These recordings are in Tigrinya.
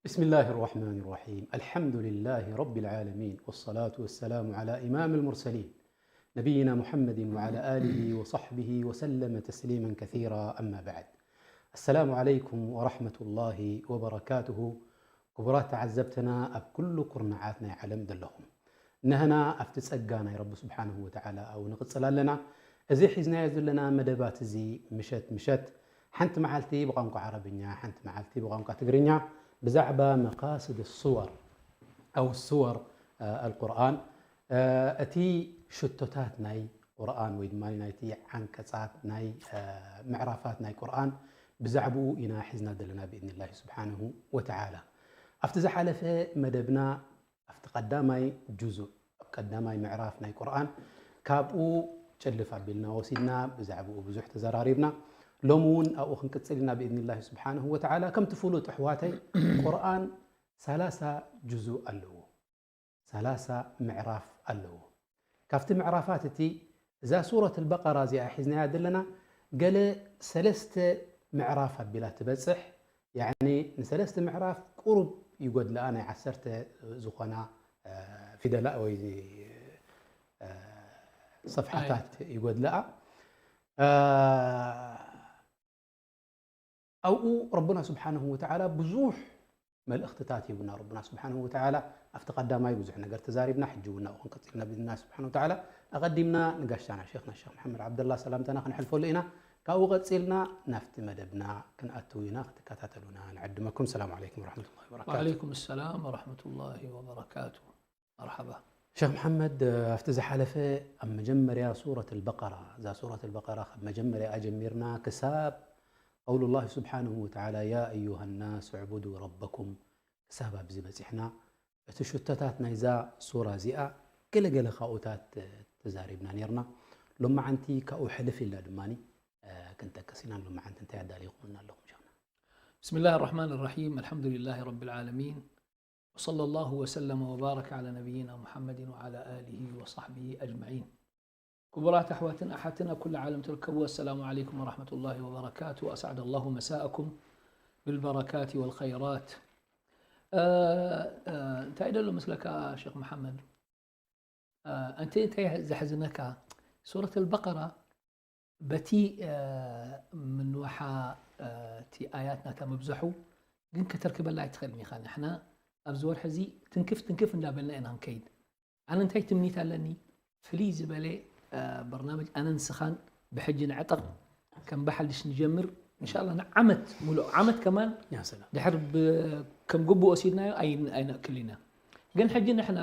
بسم الله الرحمن الرحيم. الحمد لله رب العالمين، والصلاة والسلام على إمام المرسلين، نبينا محمد وعلى آله وصحبه وسلم تسليما كثيرا. أما بعد. السلام عليكم ورحمة الله وبركاته. ክቡራት ተዓዘብትና ኣብ ኩሉ ኩርናዓት ናይ ዓለም ዘለኹም፣ ንህና ኣብቲ ጸጋ ናይ ረቢ ስብሓንሁ ወተዓላ ኣብኡ ንቕጽል ኣለና። እዚ ሒዝናዮ ዘለና መደባት እዚ ምሸት ምሸት ሓንቲ መዓልቲ ብቋንቋ ዓረብኛ፣ ሓንቲ መዓልቲ ብቋንቋ ትግርኛ ብዛዕባ መቃስድ ሱወር ኣው ሱወር፣ አ፣ ኣልቁርኣን፣ አ፣ እቲ ሽቶታት ናይ ቁርኣን ወይ ድማ ናይቲ ዓንቀጻት ናይ፣ አ፣ ምዕራፋት ናይ ቁርኣን ብዛዕባኡ ኢና ሒዝና ዘለና ብኢዝኒላሂ ስብሓንሁ ወተዓላ። ኣብቲ ዝሓለፈ መደብና ኣብቲ ቀዳማይ ጁዙእ፣ ኣብ ቀዳማይ ምዕራፍ ናይ ቁርኣን ካብኡ ጭልፍ ኣቢልና ወሲድና ብዛዕባኡ ብዙሕ ተዘራሪብና። ሎሚ እውን ኣብኡ ክንቅጽል ኢና ብኢዝኒላሂ ስብሓንሁ ወተዓላ። ከምቲ ፍሉጥ ኣሕዋተይ ቁርኣን ሰላሳ ጁዙእ ኣለዎ፣ ሰላሳ ምዕራፍ ኣለዎ። ካብቲ ምዕራፋት እቲ እዛ ሱረት ኣልበቀራ እዚኣ ሒዝናያ ዘለና ገለ ሰለስተ ምዕራፍ ኣቢላ ትበጽሕ። ያዕኒ ንሰለስተ ምዕራፍ ቁሩብ ይጎድለኣ፣ ናይ ዓሰርተ ዝኾና፣ እ፣ ፊደላ ወይ፣ እ፣ ሰፍሓታት ይጎድለኣ። እ፣ ኣብኡ ረቡና ስብሓንሁ ወተዓላ ብዙሕ መልእኽትታት ሂቡና። ረቡና ስብሓንሁ ወተዓላ ኣብቲ ቀዳማይ ብዙሕ ነገር ተዛሪብና፣ ሕጂ እውን ናብኡ ክንቀጽል ኢና ብኢዝኒላህ ስብሓንሁ ወተዓላ። ኣቐዲምና ንጋሻና ሼኽና ሼኽ መሓመድ ዓብደላ ሰላምታና ክንሕልፈሉ ኢና። ካብኡ ቀጺልና ናብቲ መደብና ክንኣትው ኢና፣ ክትከታተሉና ንዕድመኩም። ሰላም ዓለይኩም ወረሕመቱላሂ ወበረካቱ። ወዓለይኩም ሰላም ወረሕመቱላሂ ወበረካቱ። መርሓባ። ሸኽ መሓመድ፣ ኣብቲ ዝሓለፈ ኣብ መጀመርያ ሱረት ኣልበቀራ፣ እዛ ሱረት ኣልበቀራ ካብ መጀመርያ ኣጀሚርና ክሳብ ቀውሉላሂ ስብሓንሁ ወተዓላ፣ "ያ ኣዩሃ ናስ ዕቡዱ ረበኩም" ክሳብ ኣብዚ በጺሕና። እቲ ሽቶታት ናይዛ ሱራ እዚኣ ገለገለ ካብኡታት ተዛሪብና ኔርና። ሎማዓንቲ ካብኡ ሕልፍ ኢልና ድማ ክንጠቅስ ኢና። ሎማዓንቲ እንታይ ኣዳሊኹምና ኣለኹም ሸኽና? بسم الله الرحمن الرحيم. الحمد لله رب العالمين. وصلى الله وسلم وبارك على نبينا محمد وعلى آله وصحبه أجمعين. ክቡራት ኣሕዋትን ኣሓትን ኣብ ኩሉ ዓለም ትርከቡ፣ ኣሰላሙ ዓለይኩም ወራሕመቱላሂ ወበረካቱ። أسعد الله مساءكم بالبركات والخيرات. እ፣ እ፣ እንታይ ደሎ መስለካ ሸኽ መሓመድ? እ፣ ኣንቲ እንታይ ዘሕዝነካ? ሱረት ኣልበቀራ በቲ፣ እ፣ ምንዋሓ፣ እ፣ እቲ ኣያት ናታ ምብዛሑ ግን ከተርክበላ ኣይትኽእልን ኢኻ። ንሕና ኣብዚ ወርሒ እዚ ትንክፍ ትንክፍ እንዳበልና ኢና ክንከይድ። ኣነ እንታይ ትምኒት ኣለኒ? ፍልይ ዝበለ፣ እ፣ በርናምጅ ኣነ ንስኻን ብሕጂ ንዕጠቕ፣ ከም ባሕልሽ ንጀምር። እንሻላ ንዓመት፣ ሙሉእ ዓመት ከማን ያ ሰላም። ድሕር ብ-፣ ከም ግቡእ ወሲድናዮ ኣይ-፣ ኣይነእክል ኢና። ግን ሕጂ ንሕና፣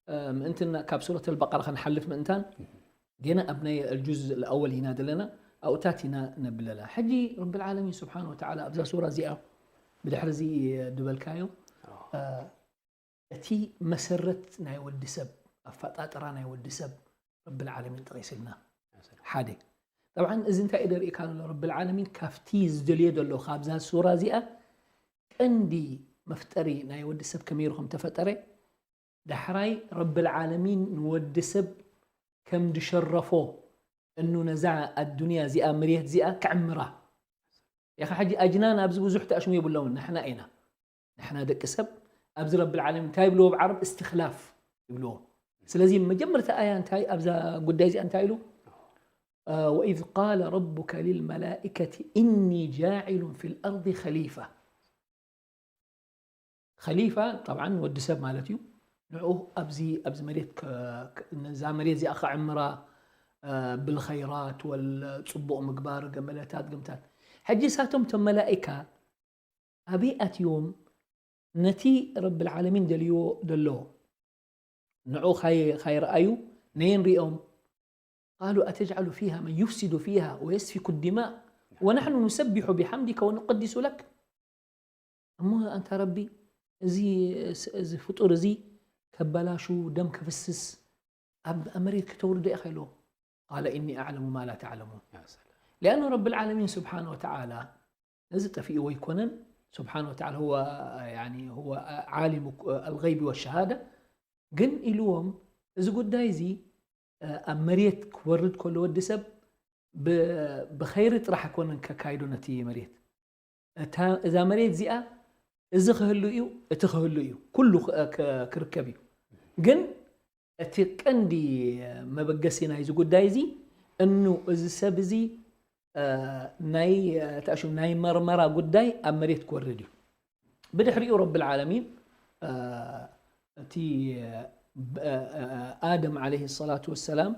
እ፣ ምእንትና ካብ ሱረት ኣልበቀራ ክንሓልፍ ምእንታን፣ ጌና ኣብ ናይ ኣልጁዝ ኣልኣወል ኢና ዘለና፣ ኣብኡታት ኢና ነብለላ። ሕጂ ረብል ዓለሚን ስብሓን ወተዓላ ኣብዛ ሱራ እዚኣ ብድሕሪ እዚ ድበልካዮ፣ እ፣ እቲ መሰረት ናይ ወዲ ሰብ፣ ኣፈጣጥራ ናይ ወዲ ሰብ ረብል ዓለሚን ጠቒስልና። ሓደ። ጠብዓን እዚ እንታይ እዩ ደርእካ ዘሎ? ረብል ዓለሚን ካብቲ ዝደልዮ ዘሎ ካብዛ ሱራ እዚኣ ቀንዲ መፍጠሪ ናይ ወዲ ሰብ ከመይ ኢሉ ከም ተፈጠረ፣ ዳሕራይ ረብል ዓለሚን ንወዲ ሰብ ከም ድሸረፎ እኑ ነዛ ኣዱንያ እዚኣ መሬት እዚኣ ክዕምራ። ኢኻ ሕጂ ኣጅናን ኣብዚ ብዙሕ ተኣሽሙ የብሎምን፣ ንሕና ኢና። ንሕና ደቂ ሰብ ኣብዚ ረብል ዓለሚን እንታይ ይብልዎ ብዓረብ? እስትኽላፍ ይብልዎ። ስለዚ መጀመርታ ኣያ እንታይ ኣብዛ ጉዳይ እዚኣ እንታይ ኢሉ? እ፣ "ወኢዝ ቃለ ረቡከ ሊልመላኢከቲ ኢኒ ጃዒሉን ፊል ኣርዲ ኸሊፋ." ኸሊፋ ጠብዓን ወዲ ሰብ ማለት እዩ። ንዑ ኣብዚ፣ ኣብዚ መሬት ከ-፣ ከ-፣ ነዛ መሬት እዚኣ ከዕምራ፣ እ፣ ብልኸይራት ወል ጽቡቕ ምግባር፣ ገመለታት፣ ግምታት። ሕጂ እሳቶም እቶም መላኢካ ኣበይ ኣትዮም ነቲ ረብል ዓለሚን ደልይዎ ደሎ ንዑ ካይ-፣ ካይረኣዩ ነየን ሪኦም? ቃሉ ኣተጅዓሉ ፊሃ መን ዩፍሲዱ ፊሃ ወየስፊኩ ዲማእ ወናሕኑ ኑሰቢሑ ቢሓምዲከ ወኑቀዲሱ ለክ። እሞ ኣንታ ረቢ፣ እዚ፣ እዚ ፍጡር እዚ ከበላሹ፣ ደም ከፍስስ፣ ኣብ፣ ኣብ መሬት ክተውርዶ ኢኻ ኢልዎ። ቃለ ኢኒ ኣዕለሙ ማ ላ ተዕለሙን። ያ ሰላም። ሊኣኑ ረብል ዓለሚን ስብሓነ ወተዓላ ነዚ ጠፊእዎ ኣይኮነን። ስብሓነ ወተዓላ ሁወ፣ ያኒ፣ ሁወ ዓሊሙ ኣልገይቢ ወሸሃዳ። ግን ኢልዎም፣ እዚ ጉዳይ እዚ፣ እ፣ ኣብ መሬት ክወርድ ከሎ ወዲ ሰብ ብ-፣ ብኸይሪ ጥራሕ ኣይኮነን ከካይዶ ነቲ መሬት። እታ፣ እዛ መሬት እዚኣ እዚ ክህሉ እዩ፣ እቲ ክህሉ እዩ፣ ኩሉ ክ- ክ- ክርከብ እዩ። ግን እቲ ቀንዲ መበገሲ ናይዚ ጉዳይ እዚ እኑ እዚ ሰብ እዚ እ፣ ናይ ተእሽም ናይ መርመራ ጉዳይ ኣብ መሬት ክወርድ እዩ። ብድሕሪኡ ረብል ዓለሚን እ፣ እቲ እ፣ እ፣ ኣደም ዓለይሂ ሰላቱ ወሰላም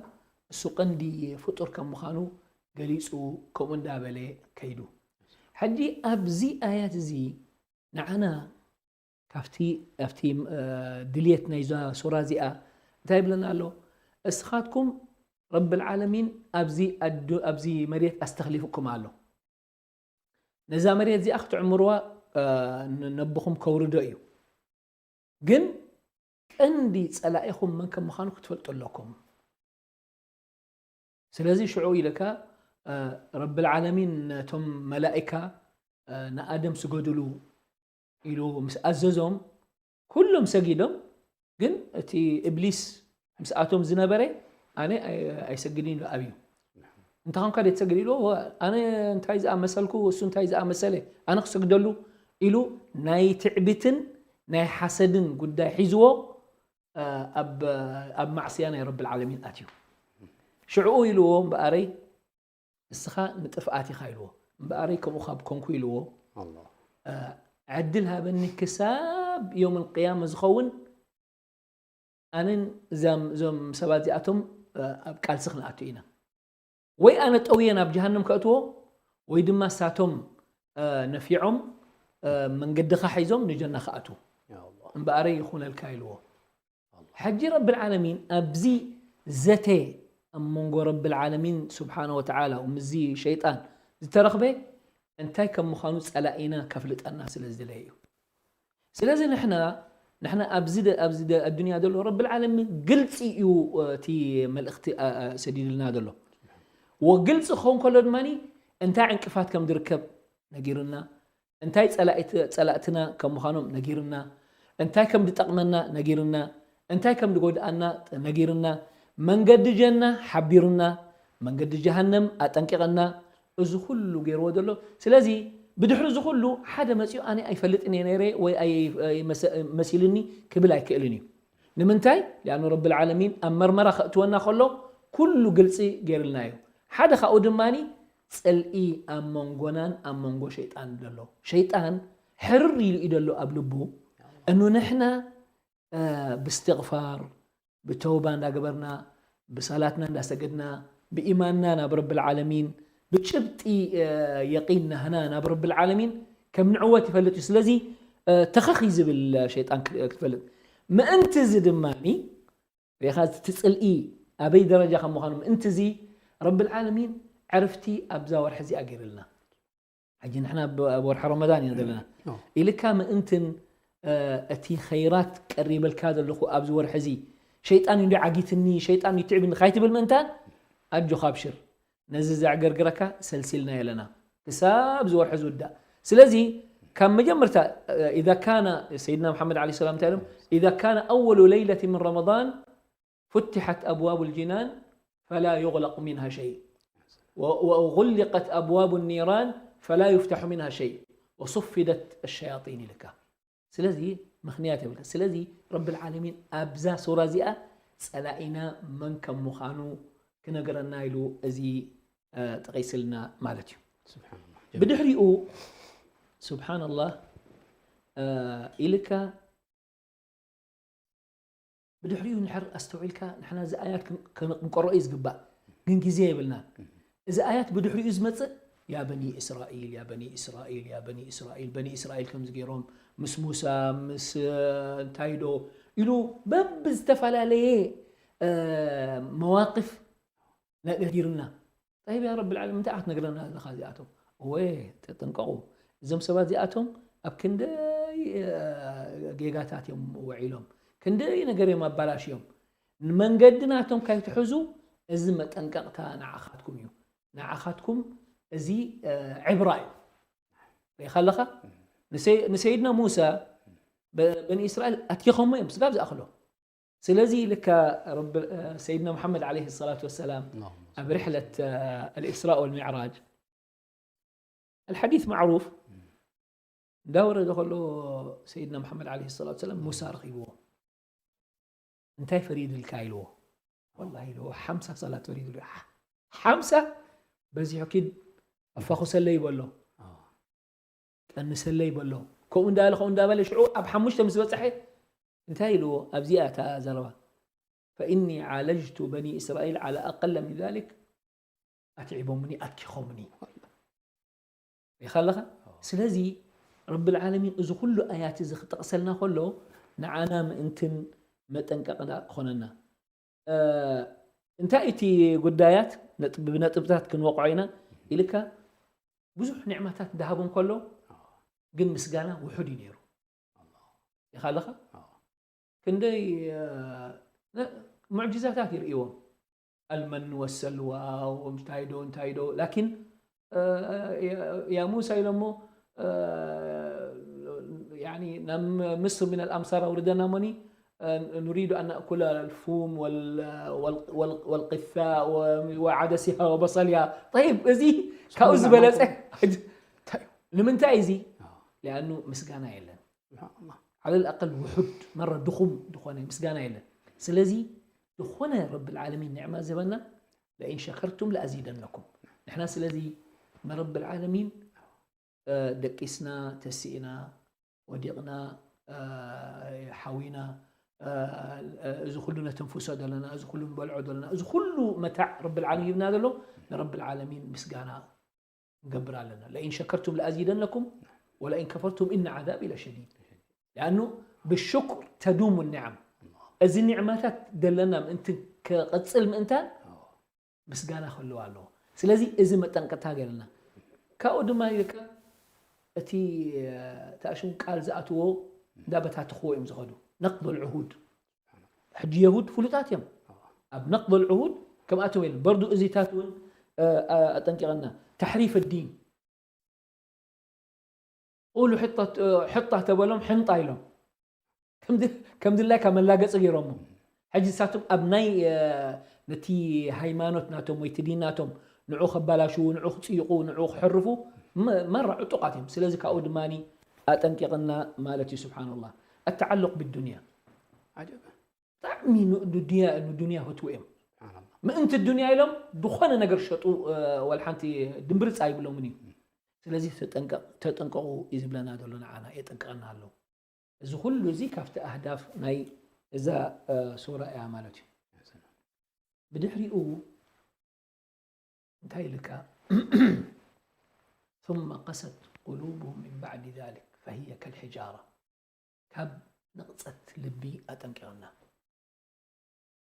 እሱ ቀንዲ ፍጡር ከም ምዃኑ ገሊጹ ከምኡ እንዳበለ ከይዱ። ሕጂ ኣብዚ ኣያት እዚ ንዓና ካብቲ ኣብቲ እ፣ ድልየት ናይዛ ሱራ እዚኣ እንታይ ይብለና ኣሎ? እስኻትኩም ረብል ዓለሚን ኣብዚ ኣዱ ኣብዚ መሬት ኣስተኽሊፉኩም ኣሎ። ነዛ መሬት እዚኣ ክትዕምርዋ እ፣ ን- ነብኹም ከውርዶ እዩ። ግን ቀንዲ ጸላኢኹም መን ከም ምዃኑ ክትፈልጡ ኣለኩም። ስለዚ ሽዑ ኢለካ እ፣ ረብል ዓለሚን ነቶም መላኢካ እ፣ ንኣደም ስገዱሉ ኢሉ ምስ ኣዘዞም ኩሎም ሰጊዶም። ግን እቲ እብሊስ ምስኣቶም ዝነበረ ኣነ ኣይ- ኣይሰግድን ኢሉ ኣብዩ። እንተ ኸንካ ደትሰግድ ኢሉ ኣነ እንታይ ዝኣመሰልኩ እሱ እንታይ ዝኣመሰለ ኣነ ክሰግደሉ ኢሉ ናይ ትዕቢትን ናይ ሓሰድን ጉዳይ ሒዝዎ እ፣ ኣብ ኣብ ማዕስያ ናይ ረብል ዓለሚን ኣትዩ። ሽዕኡ ኢልዎ እምበኣረይ እስኻ ንጥፍኣት ኢኻ ኢልዎ እምበኣረይ ከምኡ ካብ ኮንኩ ኢልዎ። ኣላህ። እ፣ ዕድል ሃበኒ ክሳብ ዮም ቅያማ ዝኸውን ኣነን እዛም- እዞም ሰባት እዚኣቶም እ፣ ኣብ ቃልሲ ክንኣቱ ኢና። ወይ ኣነ ጠውየ ናብ ጀሃንም ከእትዎ ወይ ድማ ሳቶም እ፣ ነፊዖም እ፣ መንገድኻ ሒዞም ንጀና ክኣትዉ። ያ ኣላህ። እምበኣረይ ይኹነልካ ኢልዎ። ሕጂ ረብል ዓለሚን ኣብዚ ዘተ ኣብ መንጎ ረብል ዓለሚን ስብሓነ ወተዓላ ምስዚ ሸይጣን ዝተረኽበ እንታይ ከም ምዃኑ ጸላኢና ከፍልጠና ስለ ዝደለየ እዩ። ስለዚ ንሕና ንሕና ኣብዚ ደ- ኣብዚ ደ- ኣዱንያ ዘሎ ረብል ዓለሚን ግልፂ እዩ እቲ መልእኽቲ ኣ- ኣ- ሰዲድልና ዘሎ። ወግልፂ ክኸውን ከሎ ድማ እንታይ ዕንቅፋት ከም ዝርከብ ነጊሩና እንታይ ጸላእትና ከም ምዃኖም ነጊርና፣ እንታይ ከም ዝጠቕመና ነጊርና፣ እንታይ ከም ዝጎድኣና ነጊርና፣ መንገዲ ጀና ሓቢሩና፣ መንገዲ ጀሃነም ኣጠንቂቐና፣ እዚ ኩሉ ገይርዎ ዘሎ። ስለዚ ብድሕሪ እዚ ኩሉ ሓደ መጺኡ ኣነ ኣይፈልጥን እየ ነይረ ወይ መሲልኒ ክብል ኣይክእልን እዩ። ንምንታይ? ሊኣኑ ረብል ዓለሚን ኣብ መርመራ ከእትወና ከሎ ኩሉ ግልጺ ገይርልና እዩ። ሓደ ካብኡ ድማ ጽልኢ ኣብ መንጎናን ኣብ መንጎ ሸይጣን ዘሎ። ሸይጣን ሕርር ኢሉ እዩ ዘሎ ኣብ ልቡ። እኑ ንሕና ብስትቕፋር ብተውባ እንዳገበርና ብሰላትና እንዳሰገድና ብኢማንና ናብ ረብል ዓለሚን ብጭብጢ የቂን ናህና ናብ ረብል ዓለሚን ከም ንዕወት ይፈልጥ እዩ። ስለዚ ተኸኽ እዩ ዝብል ሸይጣን ክትፈልጥ ምእንቲ እዚ ድማ ሪኻ እቲ ጽልኢ ኣበይ ደረጃ ከም ምዃኑ ምእንቲ እዚ ረብል ዓለሚን ዕርፍቲ ኣብዛ ወርሒ እዚኣ ገይርልና። ሕጂ ንሕና ኣብ ወርሒ ረመዳን ኢና ዘለና ኢልካ ምእንትን እቲ ኸይራት ቀሪበልካ ዘለኹ ኣብዚ ወርሒ እዚ ሸይጣን እዩ ዓጊትኒ ሸይጣን እዩ ትዕብኒ ካይትብል ምእንታን ኣጆኻ ኣብሽር ነዚ ዘዕገርግረካ ሰልሲልና የለና ክሳብ ዝወርሒ ዝውዳእ ስለዚ ካብ መጀመርታ إذا كان سيدنا محمد عليه السلام እንታይ ኢሎም إذا كان أول ليلة من رمضان فتحت أبواب الجنان فلا يغلق منها شيء وغلقت أبواب النيران فلا يفتح منها شيء وصفدت الشياطين ኢልካ ስለዚ ምኽንያት የብልካ ስለዚ ረብል ዓለሚን ኣብዛ ሱራ እዚኣ ጸላኢና መን ከም ምዃኑ ክነገረና ኢሉ እዚ ጠቒስልና ማለት እዩ ብድሕሪኡ ስብሓንላህ ኢልካ ብድሕሪኡ ንድሕር ኣስተውዒልካ ንሕና እዚ ኣያት ክንቀረኦ እዩ ዝግባእ ግን ግዜ የብልናን እዚ ኣያት ብድሕሪኡ ዝመፅእ ያ በኒ እስራኤል ያ በኒ እስራኤል ያ በኒ እስራኤል በኒ እስራኤል ከምዚ ገይሮም ምስ ሙሳ ምስ እንታይ ዶ ኢሉ በብዝተፈላለየ መዋቅፍ ነጊርና طيب يا رب العالمين እንታይ ክትነግረና ኣለኻ እዚኣቶም እወ ተጠንቀቑ እዞም ሰባት እዚኣቶም ኣብ ክንደይ ጌጋታት እዮም ውዒሎም ክንደይ ነገር እዮም ኣባላሽዮም ንመንገዲ ናቶም ካይትሕዙ እዚ መጠንቀቕታ ንዓኻትኩም እዩ ንዓኻትኩም እዚ ዕብራ እዩ ሪኢኻ ኣለኻ ንሰይድና ሙሳ በኒ እስራኤል ኣትኪኸሞ እዮም ስጋብ ዝኣኽሎ ስለዚ ልካ ሰይድና ሙሓመድ ዓለይሂ ሰላቱ ወሰላም ኣብ ርሕለት الإسراء والمعراج الحديث معروف እንዳወረደ ከሎ ሰይድና መሓመድ ዓለይሂ ሰላቱ ሰላም ሙሳ ረኺብዎ። እንታይ ፈሪድልካ ኢልዎ። ወላሂ ኢልዎ ሓምሳ ሰላት ፈሪድሉ። ሓምሳ በዚሑ ኪድ ኣፋኹሰለይ በሎ። ቀንሰለይ በሎ። ከምኡ እንዳበለ ከምኡ እንዳበለ ሽዑ ኣብ ሓሙሽተ ምስ በፀሐ እንታይ ኢልዎ? ኣብዚኣ እታ ዘረባ ፈኢኒ ዓለጅቱ በኒ እስራኤል ዓላ ኣቀለ ምን ዛሊክ ኣትዒቦምኒ ኣኪኾምኒ። ሪኻ ኣለኻ? ስለዚ ረብል ዓለሚን እዚ ኩሉ ኣያት እዚ ክጠቕሰልና ከሎ ንዓና ምእንትን መጠንቀቕና ክኾነና። እንታይ እቲ ጉዳያት ብነጥብታት ክንወቕዖ ኢና ኢልካ ብዙሕ ኒዕማታት እንዳሃቦም ከሎ ግን ምስጋና ውሑድ እዩ ነይሩ። ኢኻ ኣለኻ? ክንደይ ሙዕጅዛታት ይርእዎም። المن والسلوى ومش تايدو تايدو لكن يا موسى إلى مو يعني نم مصر من الأمصار أوردنا مني نريد أن نأكل الفوم وال وال وال والقثاء وعدسها وبصلها. طيب، زي كاوز بلس. لمن تايزي؟ لأنه مسكانا يلن. على الأقل وحد مرة دخم دخونا مسكانا يلن. سلزي دخونا رب العالمين نعمة زبنا لئن شكرتم لأزيدنكم. نحن سلزي ما رب العالمين دكيسنا تسئنا وديقنا حوينا እዚ ኩሉ ነተንፍሶ ዘለና እዚ ኩሉ ንበልዖ ዘለና እዚ ኩሉ መታዕ ረብል ዓለሚን ሂብና ዘሎ ንረብል ዓለሚን ምስጋና ንገብር ኣለና። ለኢን ሸከርቱም ለኣዚደነኩም ወለኢን ከፈርቱም ኢነ ዓዛቢ ለሸዲድ። ሊኣኑ ብሽኩር ተዱሙ ኒዓም። እዚ ኒዕማታት ደለና ምእንቲ ክቕጽል ምእንታን ምስጋና ክህልው ኣለዎ። ስለዚ እዚ መጠንቀቕታ ገይርና ካብኡ ድማ ይልካ እቲ ተኣሽሙ ቃል ዝኣትዎ እንዳበታትኽዎ እዮም ዝኸዱ። ነቅዶ ልዕሁድ ሕጂ የሁድ ፍሉጣት እዮም ኣብ ነቅዶ ልዕሁድ ከምኣቶም የለን። በርዱ እዚታት እውን ኣጠንቂቐና ተሕሪፍ ዲን ቁሉ ሕጣ ተበሎም ሕንጣ ኢሎም ከም ድላይካ መላገፂ ገይሮሞ። ሕጂ ንሳቶም ኣብ ናይ ነቲ ሃይማኖት ናቶም ወይ እቲ ዲን ናቶም ንዑ ከባላሽዉ ንዑ ክፅይቁ ንዑ ክሕርፉ መራ ዕጡቃት እዮም። ስለዚ ካብኡ ድማ ኣጠንቂቕና ማለት እዩ። ስብሓንላህ ኣተዓሉቅ ብዱንያ ብጣዕሚ ንዱንያ ፈትዉ እዮም። ምእንቲ ዱንያ ኢሎም ዝኾነ ነገር ሸጡ ወላ ሓንቲ ድምብርፅ ኣይብሎምን እዩ። ስለዚ ተጠንቀቑ እዩ ዝብለና ዘሎ ንዓና የጠንቅቐና ኣሎ። እዚ ኩሉ እዚ ካብቲ ኣህዳፍ ናይ እዛ ሱራ እያ ማለት እዩ። ብድሕሪኡ እንታይ ኢልካ ثم قست قلوبهم من بعد ذلك فهي كالحجارة ካብ ንቕፀት ልቢ ኣጠንቂቕና።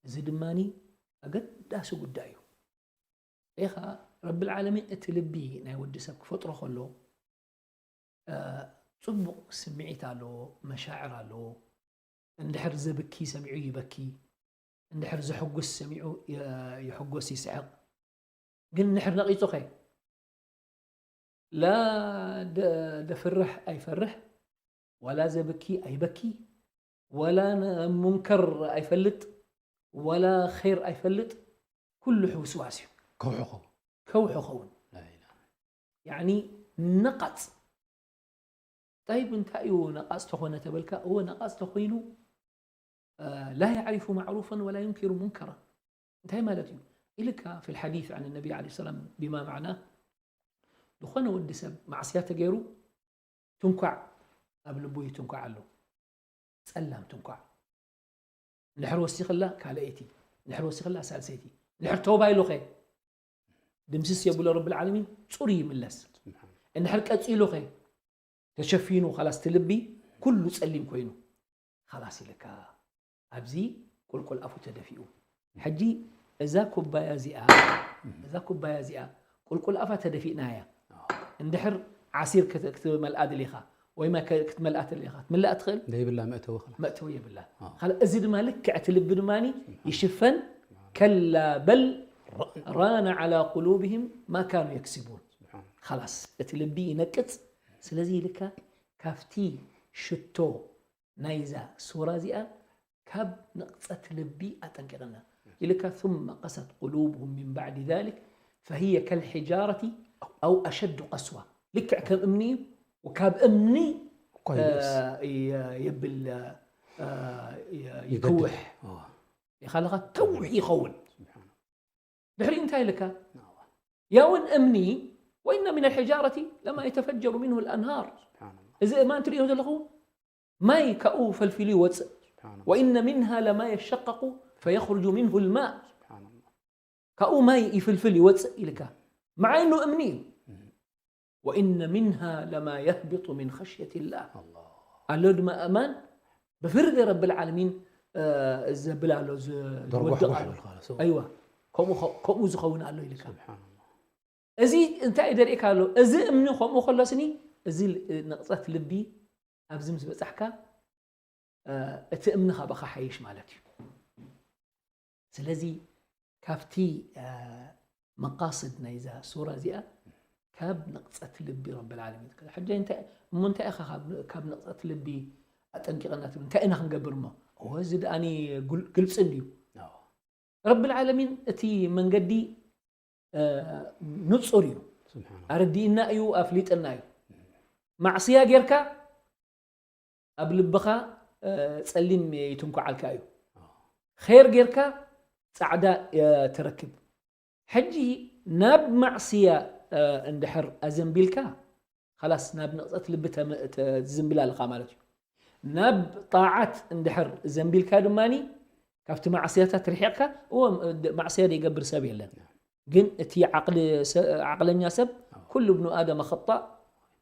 እዚ ድማ ኣገዳሲ ጉዳይ እዩ። ኢኻ ረብል ዓለሚን እቲ ልቢ ናይ ወዲ ሰብ ክፈጥሮ ከሎ ፅቡቕ ስምዒት ኣለዎ፣ መሻዕር ኣለዎ። እንድሕር ዘብኪ ሰሚዑ ይበኪ፣ እንድሕር ዘሕጉስ ሰሚዑ ይሕጎስ ይስሕቕ። ግን እንድሕር ነቒጹኸ ላ ደፍርሕ ኣይፈርሕ፣ ዋላ ዘብኪ ኣይበኪ፣ ዋላ ሙንከር ኣይፈልጥ፣ ዋላ ኸይር ኣይፈልጥ፣ ኩሉ ሕውስዋስ እዩ። ከውሒ ኸውን። ከውሒ ኸውን። ያኒ ነቓጽ። ጠይብ እንታይ እዩ ነቓጽ ተኾነ ተበልካ? እወ ነቓጽ ተኾይኑ ላ ያዕሪፉ ማዕሩፈን ወላ ዩንኪሩ ሙንከራ። እንታይ ማለት እዩ? ኢልካ ፊ ልሓዲት ዓን ነቢ ዓለ ሰላም ቢማ ማዕና ዝኾነ ወዲ ሰብ ማዕስያ ተገይሩ ትንኳዕ ኣብ ልቡ ይትንኳዕ ኣሎ። ጸላም ትንኳዕ እንድሕር ወሲኽላ ካልኣይቲ እንድሕር ወሲኽላ ሳልሰይቲ እንድሕር ተውባ ኢሉኸ ድምስስ የብሎ ረብል ዓለሚን ጹር ይምለስ። እንድሕር ቀጺሉኸ ተሸፊኑ ኻላስ ትልቢ ኩሉ ጸሊም ኮይኑ ኻላስ ኢልካ ኣብዚ ቁልቁል ኣፉ ተደፊኡ። ሕጂ እዛ ኩባያ እዚኣ እዛ ኩባያ እዚኣ ቁልቁል ኣፋ ተደፊእናያ እንድሕር ዓሲር ክትመልኣ ድሊኻ ወይ ማይ ክትመልኣ ተደሊኻ ክትምልኣ ትኽእል ዘይብላ መእተዊ ኸላ መእተዊ የብላ። እዚ ድማ ልክዕ እቲ ልቢ ድማ ይሽፈን። ከላ በል ራነ ዓላ ቁሉብህም ማ ካኑ የክስቡን። ኻላስ እቲ ልቢ ይነቅጽ። ስለዚ ኢልካ ካብቲ ሽቶ ናይዛ ሱራ እዚኣ ካብ ንቕጸት ልቢ ኣጠንቂቕና ኢልካ ثم قست قلوبهم من بعد ذلك فهي كالحجارة أو أشد قسوة ልክዕ ከም እምኒ እዩ። ካብ እምኒ እኳ ይብእስ። የብል እ፣ የ- ይገድል። ይክውሕ እዎ። ኢኻ ኣለኻ ከውሕ ይኸውን። ስብሓን ድሕሪ እንታይ ኢልካ ኣላህ። ያውን እምኒ ወኢነ ምን ልሕጃረቲ ለማ የተፈጀሩ ምንሁ ልኣንሃር ስብሓን ኣላህ። እዚ እማን ትርእዮ ዘለኹ ማይ ካብኡ ፈልፊሉ ይወፅእ ስብሓን ኣላህ። ወኢነ ምንሃ ለማ የሸቀቁ ፈየኽርጁ ምንሁ ልማእ ስብሓን ኣላህ። ካብኡ ማይ ይፍልፍል ይወፅእ ኢልካ መዓይኑ እምኒ እዩ ወኢነ ምንሃ ለማ የህብጡ ምን ኸሽየት ላህ ኣላህ። ኣሎ ድማ እማን ብፍርዲ ረቢ ልዓለሚን እ፣ ዘብል ኣሎ ዝ- ዝወድቕ ደርጓሕጓሕ ኣሎ ይብል ኻላስ። ኣይዋ ከምኡ ኸ- ከምኡ ዝኸውን ኣሎ ኢልካ ስብሓን ኣላህ። እዚ እንታይ እዩ ደርእካ ኣሎ እዚ እምኒ ከምኡ ከሎስኒ እዚ ል- ንቕፀት ልቢ ኣብዚ ምስ በፃሕካ እ፣ እቲ እምኒ ካባኻ ሓይሽ ማለት እዩ ስለዚ ካብቲ እ፣ መቃስድ ናይዛ ሱራ እዚኣ ካብ ንቕፀት ልቢ ረቢ ልዓለሚን ትከ- ሕጂ እንታይ እሞ እንታይ ኢኻ ካብ- ካብ ንቕፀት ልቢ ኣጠንቂቐና ትብል እንታይ ኢና ክንገብር እሞ እወ እዚ ደኣኒ ጉል- ግልፂ እንድዩ ኣዎ። ረቢ ልዓለሚን እቲ መንገዲ እ፣ ንፁር እዩ ስብሓን ኣላህ። ኣረዲእና እዩ ኣፍሊጥና እዩ ማዕስያ ጌርካ ኣብ ልብኻ እ፣ ፀሊም ይትንኳዓልካ እዩ ኸይር ጌርካ ፃዕዳ እ፣ ትረክብ ሕጂ ናብ ማዕስያ እ፣ እንድሕር ኣዘንቢልካ ኸላስ ናብ ንቕፀት ልቢ ተመ- ተ- ትዝንብል ኣለኻ ማለት እዩ ናብ ጣዓት እንድሕር ዘንቢልካ ድማ ካብቲ ማዕስያታት ርሒቕካ እዎ ማዕስያ ዘይገብር ሰብ የለን ግን እቲ ዓቕሊ ሰ- ዓቕለኛ ሰብ ኩሉ እብኑ ኣደም ኸጣእ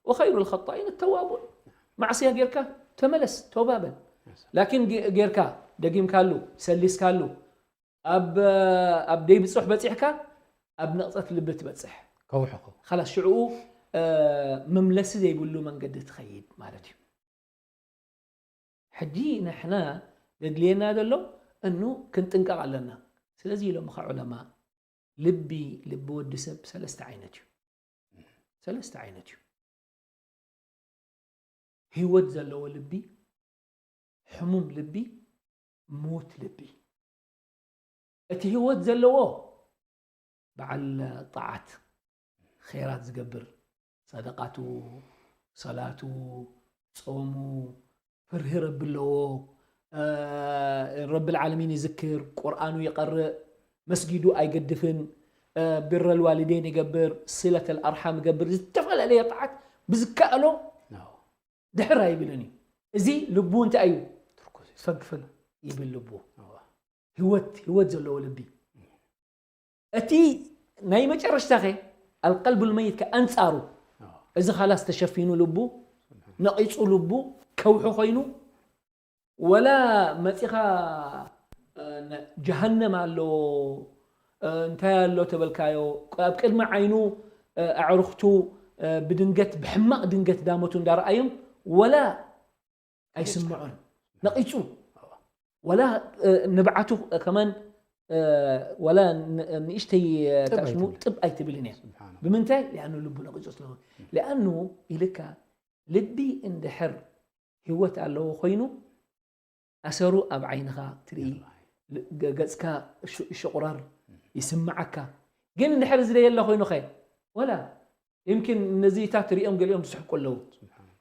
ወኸይሩ ልኸጣኢን ተዋቡን ማዕስያ ጌርካ ተመለስ ተውባ በል ላኪን ጌ- ጌርካ ደጊምካሉ ሰሊስካሉ ኣብ ኣብ ደይ ብፅሕ በፂሕካ ኣብ ነቕፀት ልቢ ትበፅሕ ከውሕኹ። ላስ ሽዕኡ እ፣ መምለሲ ዘይብሉ መንገዲ ትኸይድ ማለት እዩ ሕጂ ንሕና ዘድልየና ዘሎ እኑ ክንጥንቀቕ ኣለና ስለዚ ኢሎም ኻ ዑለማ ልቢ ልቢ ወዲ ሰብ ሰለስተ ዓይነት እዩ ሰለስተ ዓይነት እዩ ህይወት ዘለዎ ልቢ ሕሙም ልቢ ምዉት ልቢ እቲ ህይወት ዘለዎ በዓል ጣዓት ኸይራት ዝገብር ሰደቃቱ ሰላቱ ጾሙ ፍርሂ ረቢ ኣለዎ ረቢ ልዓለሚን ይዝክር ቁርኣኑ ይቐርእ መስጊዱ ኣይገድፍን ቢረ ልዋሊደይን ይገብር ስለት ልኣርሓም ይገብር ዝተፈላለየ ጣዓት ብዝከኣሎ ድሕር ኣይብልን እዩ እዚ ልቡ እንታይ እዩ ፈግፈግ ይብል ልቡ ህይወት ህይወት ዘለዎ ልቢ እቲ ናይ መጨረሽታ ኸ ኣልቀልቡ ልመይት ከ ኣንጻሩ እዚ ኻላስ ተሸፊኑ ልቡ ነቒጹ ልቡ ከውሒ ኮይኑ ወላ መጺኻ ጀሃነም ኣሎ እንታይ ኣሎ ተበልካዮ ኣብ ቅድሚ ዓይኑ ኣዕርኽቱ ብድንገት ብሕማቕ ድንገት ዳመቱ እንዳረኣዮም ወላ ኣይስምዖን ነቒጹ ወላ ንብዓቱ ከማን ወላ ንእሽተይ ታሽሙ ጥብ ኣይትብልን እያ ብምንታይ ሊኣኑ ልቡ ነቒጹ ስለሆነ ሊኣኑ ኢልካ ልቢ እንድሕር ህይወት ኣለዎ ኮይኑ ኣሰሩ ኣብ ዓይንኻ ትርኢ ገጽካ ሽቑራር ይስምዓካ ግን እንድሕር ዝደየለ ኮይኑኸ ወላ يمكن ነዚታት ሪኦም ገሊኦም ዝስሕቁ ኣለዉ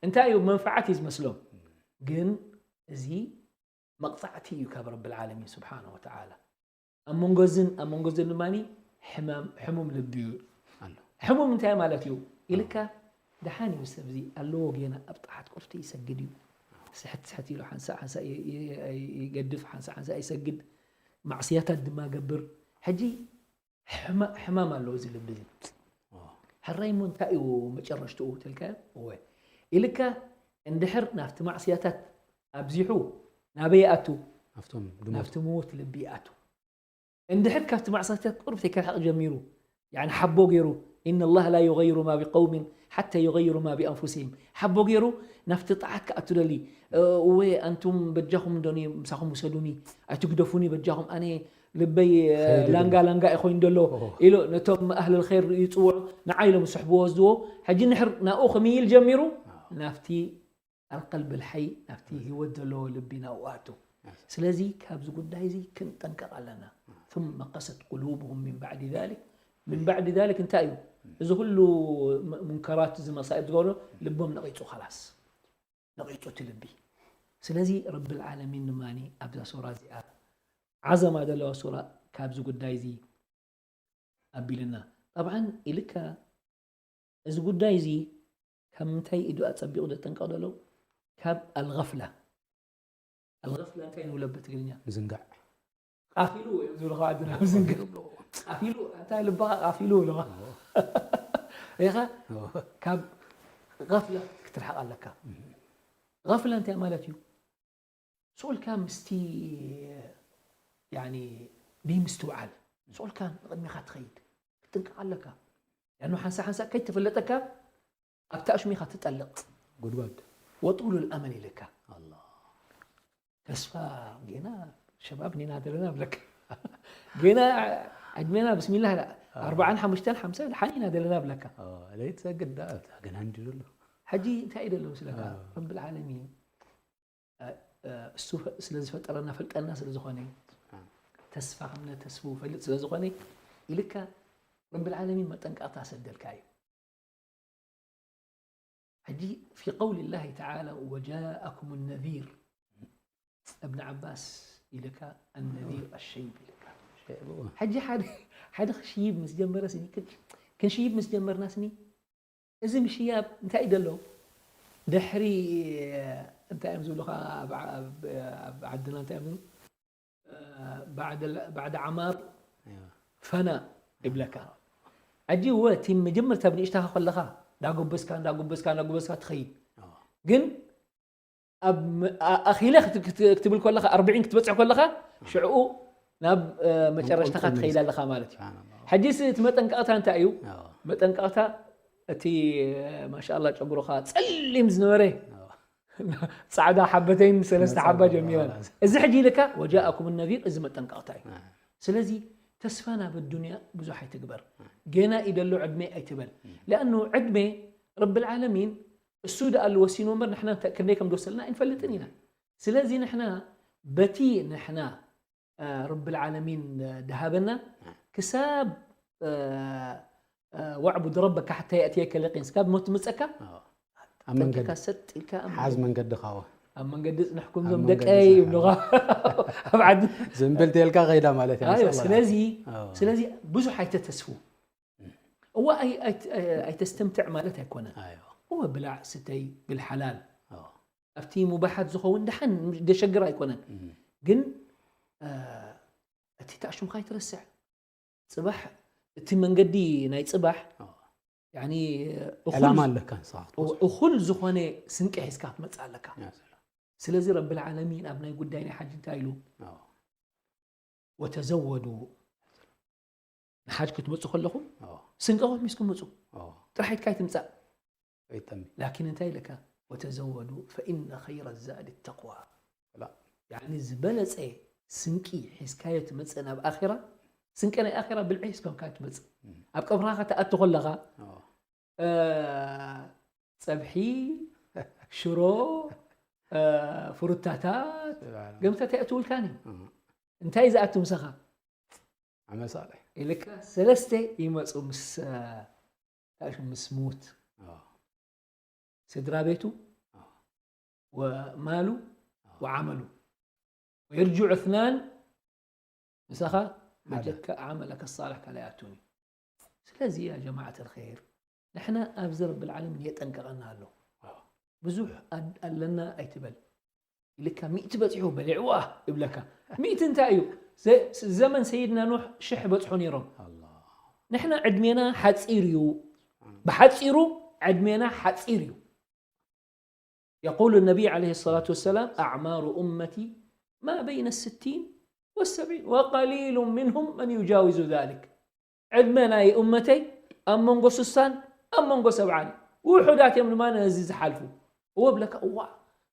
እንታይ እዩ መንፍዓት እዩ ዝመስሎም ግን እዚ መቕፃዕቲ እዩ ካብ ረቢ ልዓለሚን ስብሓን ወተዓላ ኣብ መንጎዝን ኣብ መንጎዝን ድማ ሕሙም ልቢ እዩ ኣሎ ሕሙም እንታይ ማለት እዩ ኢልካ ደሓን እዩ ሰብዚ ኣለዎ ጌና ኣብ ጣሓት ቁርቲ ይሰግድ እዩ ስሕት ስሕት ኢሉ ሓንሳእ ሓንሳእ ይገድፍ ሓንሳእ ሓንሳእ ይሰግድ ማዕስያታት ድማ ገብር ሕጂ ሕማም ኣለዎ እዚ ልቢ እዚ ሕራይ እሞ እንታይ እዩ መጨረሽትኡ ትልካ እወ ኢልካ እንድሕር ናብቲ ማዕስያታት ኣብዚሑ ናበይ ይኣቱ ናብቲ ምዉት ልቢ ይኣቱ እንድሕር ካብቲ ማዕስያታት ቁርብ ተይከርሕቕ ጀሚሩ ሓቦ ገይሩ إن الله لا يغير ما بقوم حتى يغيروا ما بأنفسهم ሓቦ ገይሩ ናብቲ ጣዓት ክኣቱ ደሊ እወ ኣንቱም በጃኹም ዶኒ ምሳኹም ውሰዱኒ ኣይትግደፉኒ በጃኹም ኣነ ልበይ ላንጋ ላንጋ እዩ ኮይኑ ዘሎ ኢሉ ነቶም ኣህል ኸይር ይፅውዑ ንዓ ኢሎም ዝስሕብዎ ዝዎ ሕጂ ንሕር ናብኡ ክምይል ጀሚሩ ናብቲ ኣልቀልብ ልሓይ ናብቲ ህይወት ዘለዎ ልቢ ናብኡ ኣቱ ስለዚ ካብዚ ጉዳይ እዚ ክንጠንቀቕ ኣለና ثم قست قلوبهم من بعد ذلك من بعد ذلك እንታይ እዩ እዚ ኩሉ ሙንከራት እዚ መሳኢብ ዝገብሮ ልቦም ነቒፁ ኸላስ ነቒጹ እቲ ልቢ። ስለዚ ረብል ዓለሚን ድማ ኣብዛ ሱራ እዚኣ ዓዘማ ዘለዋ ሱራ ካብዚ ጉዳይ እዚ ኣቢልና። ጠብዓን ኢልካ እዚ ጉዳይ እዚ ካብ ምንታይ ኢዱ ኣጸቢቑ ዘጠንቀቕ ዘሎ? ካብ ኣልገፍላ። ኣልገፍላ እንታይ ንብሎ ብትግርኛ? ምዝንጋዕ። ቃፊሉ እዮም ዝብሉ ካብ ዓድና ምዝንጋዕ። ቃፊሉ እንታይ ልብኻ ቃፊሉ ብለኻ ኢኻ ካብ ገፍላ ክትርሕቕ ኣለካ። ገፍላ እንታይ ማለት እዩ? ስኡልካ ምስቲ ያኒ ብምስትውዓል ስኡልካ ንቕድሚኻ ትኸይድ ክትጥንቀቕ ኣለካ። ያኑ ሓንሳ ሓንሳ ከይተፈለጠካ ኣብቲ ኣሽሚኻ ትጠልቕ ጉድጓድ። ወጡሉ ልኣመል ኢልካ ኣላ። ተስፋ ጌና ሸባብ ኒና ዘለና ብለካ ጌና ዕድሜና ብስሚላህ ኣርባዓን ሓሙሽተን ሓምሳን ሓኒና ዘለና ብለካ ለይት ሰግድ ዳ ገና እንዲ ዘሎ ሕጂ እንታይ እዩ ዘሎ ምስለካ ኣዎ። ረብል ዓለሚን እ፣ እ፣ እሱ ፈ- ስለ ዝፈጠረና ፈልጠና ስለ ዝኾነ ኣዎ። ተስፋ ከምነ ተስፉ ፈልጥ ስለ ዝኾነ ኢልካ ረብል ዓለሚን መጠንቀቕታ ሰደልካ እዩ። ሕጂ في قول الله تعالى وجاءكم النذير ابن عباس ኢልካ النذير الشيب ኢልካ ሕጂ ሓደ ሓደ ክሽይብ ምስ ጀመረ ስኒ ክን- ክንሽይብ ምስ ጀመርና ስኒ እዚ ምሽያብ እንታይ እዩ ዘሎ ድሕሪ እንታይ እዮም ዝብሉኻ ኣብ ዓ- ኣብ- ኣብ ዓድና እንታይ እዮም ዝብሉ ባዕድ ባዕድ ዓማር ፈና ይብለካ ሕጂ ወ እቲ መጀመርታ ብንእሽታኻ ከለኻ እንዳጎበዝካ እንዳጎበዝካ እንዳጎበዝካ ትኸይድ ግን ኣብ ም- ኣ- ኣኺለ ክት- ክት- ክትብል ከለኻ ኣርብዒን ክትበፅሕ ከለኻ ሽዕኡ ናብ እ፣ መጨረሽታኻ መንቆልቆል ትኸይድ ኣለኻ ማለት እዩ ስብሓንላህ። ሕጂስ እቲ መጠንቀቕታ እንታይ እዩ ኣዎ። መጠንቀቕታ እቲ ማሻላ ጨጉሩኻ ፀሊም ዝነበረ ኣዎ። ፃዕዳ ሓበተይን ሰለስተ ሓባ መፀበ- ጀሚረን ኣዎ። እዚ ሕጂ ኢልካ ወጃኣኩም ነዚር እዚ መጠንቀቕታ እዩ ኣዎ። ስለዚ ተስፋ ናብ ኣዱንያ ብዙሕ ኣይትግበር ገና ይደሎ ዕድመ ኣይትበል ለኣኑ ዕድመ ረብል ዓለሚን እሱ ደኣ ልወሲኑ እምበር ንሕና እንታይ- ክንደይ ከም ዝወሰልና ኣይንፈልጥን ኢና ስለዚ ንሕና በቲ ንሕና እ፣ ረብል ዓለሚን እ፣ ድሃበና ክሳብ እ፣ እ፣ واعبد ربك حتى يأتيك اليقين ስካብ ሞት ትምፀካ ኣዎ። ኣብ መንገዲ ጠንቂካ ሰጥ ኢልካ ኣብ ሓዝ መንገዲ ካዎ ኣብ መንገዲ ፅንሕኩም ኣብ ዞም መንገዲ ደቀይ ፅንሕ። ይብሉኻ ኣብ ዓዲ ዘንበል ተልካ ከይዳ ማለት እያ ኣዮ ንስኻ ስለዚ ኣዎ። ስለዚ ብዙሕ ኣይተተስፉ እዋ ኣይ- ኣይ- ኣይተስተምትዕ ማለት ኣይኮነን ኣዮ። እወ ብላዕ ስተይ ብልሓላል ኣዎ። ኣብቲ ሙባሓት ዝኸውን ደሓን ደሸግር ኣይኮነን እም። ግን እ፣ እቲ ተኣሽምካ ኣይትረስዕ ፅባሕ እቲ መንገዲ ናይ ፅባሕ ኣዎ። ያኒ ዕላማ ኣለካ ንስኻ ክትወስዶ። እኹል ዝኾነ ስንቂ ሒዝካ ክትመፅእ ኣለካ ያ ሰላም። ስለዚ ረብል ዓለሚን ኣብ ናይ ጉዳይ ናይ ሓጅ እንታይ ኢሉ ኣዎ። ወተዘወዱ ንሓጅ ክትመፁ ከለኹም ኣዎ። ስንቅኹም ሒዝኩም ምፁ ኣዎ። ጥራሕ ኢድካ ኣይትምፃእ ኣይጠሚ ላኪን እንታይ ኢለካ ወተዘወዱ ፈኢነ ኸይረ ዛድ ተቅዋ ላ። ያኒ ዝበለፀ ስንቂ ሒዝካዮ ትመፅእ ናብ ኣራ ስንቂ ናይ ኣራ ብልዒ ሒዝከምካ ትመፅእ ኣብ ቀብርኻ ክትኣቱ ከለኻ ኣዎ። እ፣ ፀብሒ ሽሮ እ፣ ፍሩታታት ስብሓን ገምታት ኣይኣትውልካን እዩ ኣዎ። እንታይ ዝኣቱ ምሳኻ ዓመሳለ ኢልካ ሰለስተ ይመፁ ምስ እ፣ ታሹ ምስ ሙት ኣዎ። ስድራ ቤቱ ኣዎ። ወማሉ ወዓመሉ ወየርጅዑ እትናን ምሳኻ ሓደ። በጀካ ዓመለከ ሳልሕ ካልኣይ ኣቱን እዩ ስለዚ ያ ጀማዓት ልኸይር ንሕና ኣብዚ ረቢ ልዓለሚን የጠንቀቐና ኣሎ ብዙሕ ኣድ- ኣለና ኣይትበል ኢልካ ሚእቲ በፂሑ በሊዕዋ ይብለካ ሚእቲ እንታይ እዩ ዘ- ዘመን ሰይድና ኑሕ ሽሕ በፅሑ ነይሮም ኣላ ንሕና ዕድሜና ሓፂር እዩ ብሓፂሩ ዕድሜና ሓፂር እዩ يقول النبي عليه الصلاة والسلام أعمار أمتي ما بين الستين والسبعين وقليل منهم من يجاوز ذلك ዕድመ ናይ እመተይ ኣብ መንጎ ስሳን ኣብ መንጎ ሰብዓን ውሑዳት እዮም ድማ ነዚ ዝሓልፉ እወ ብለካ እዋ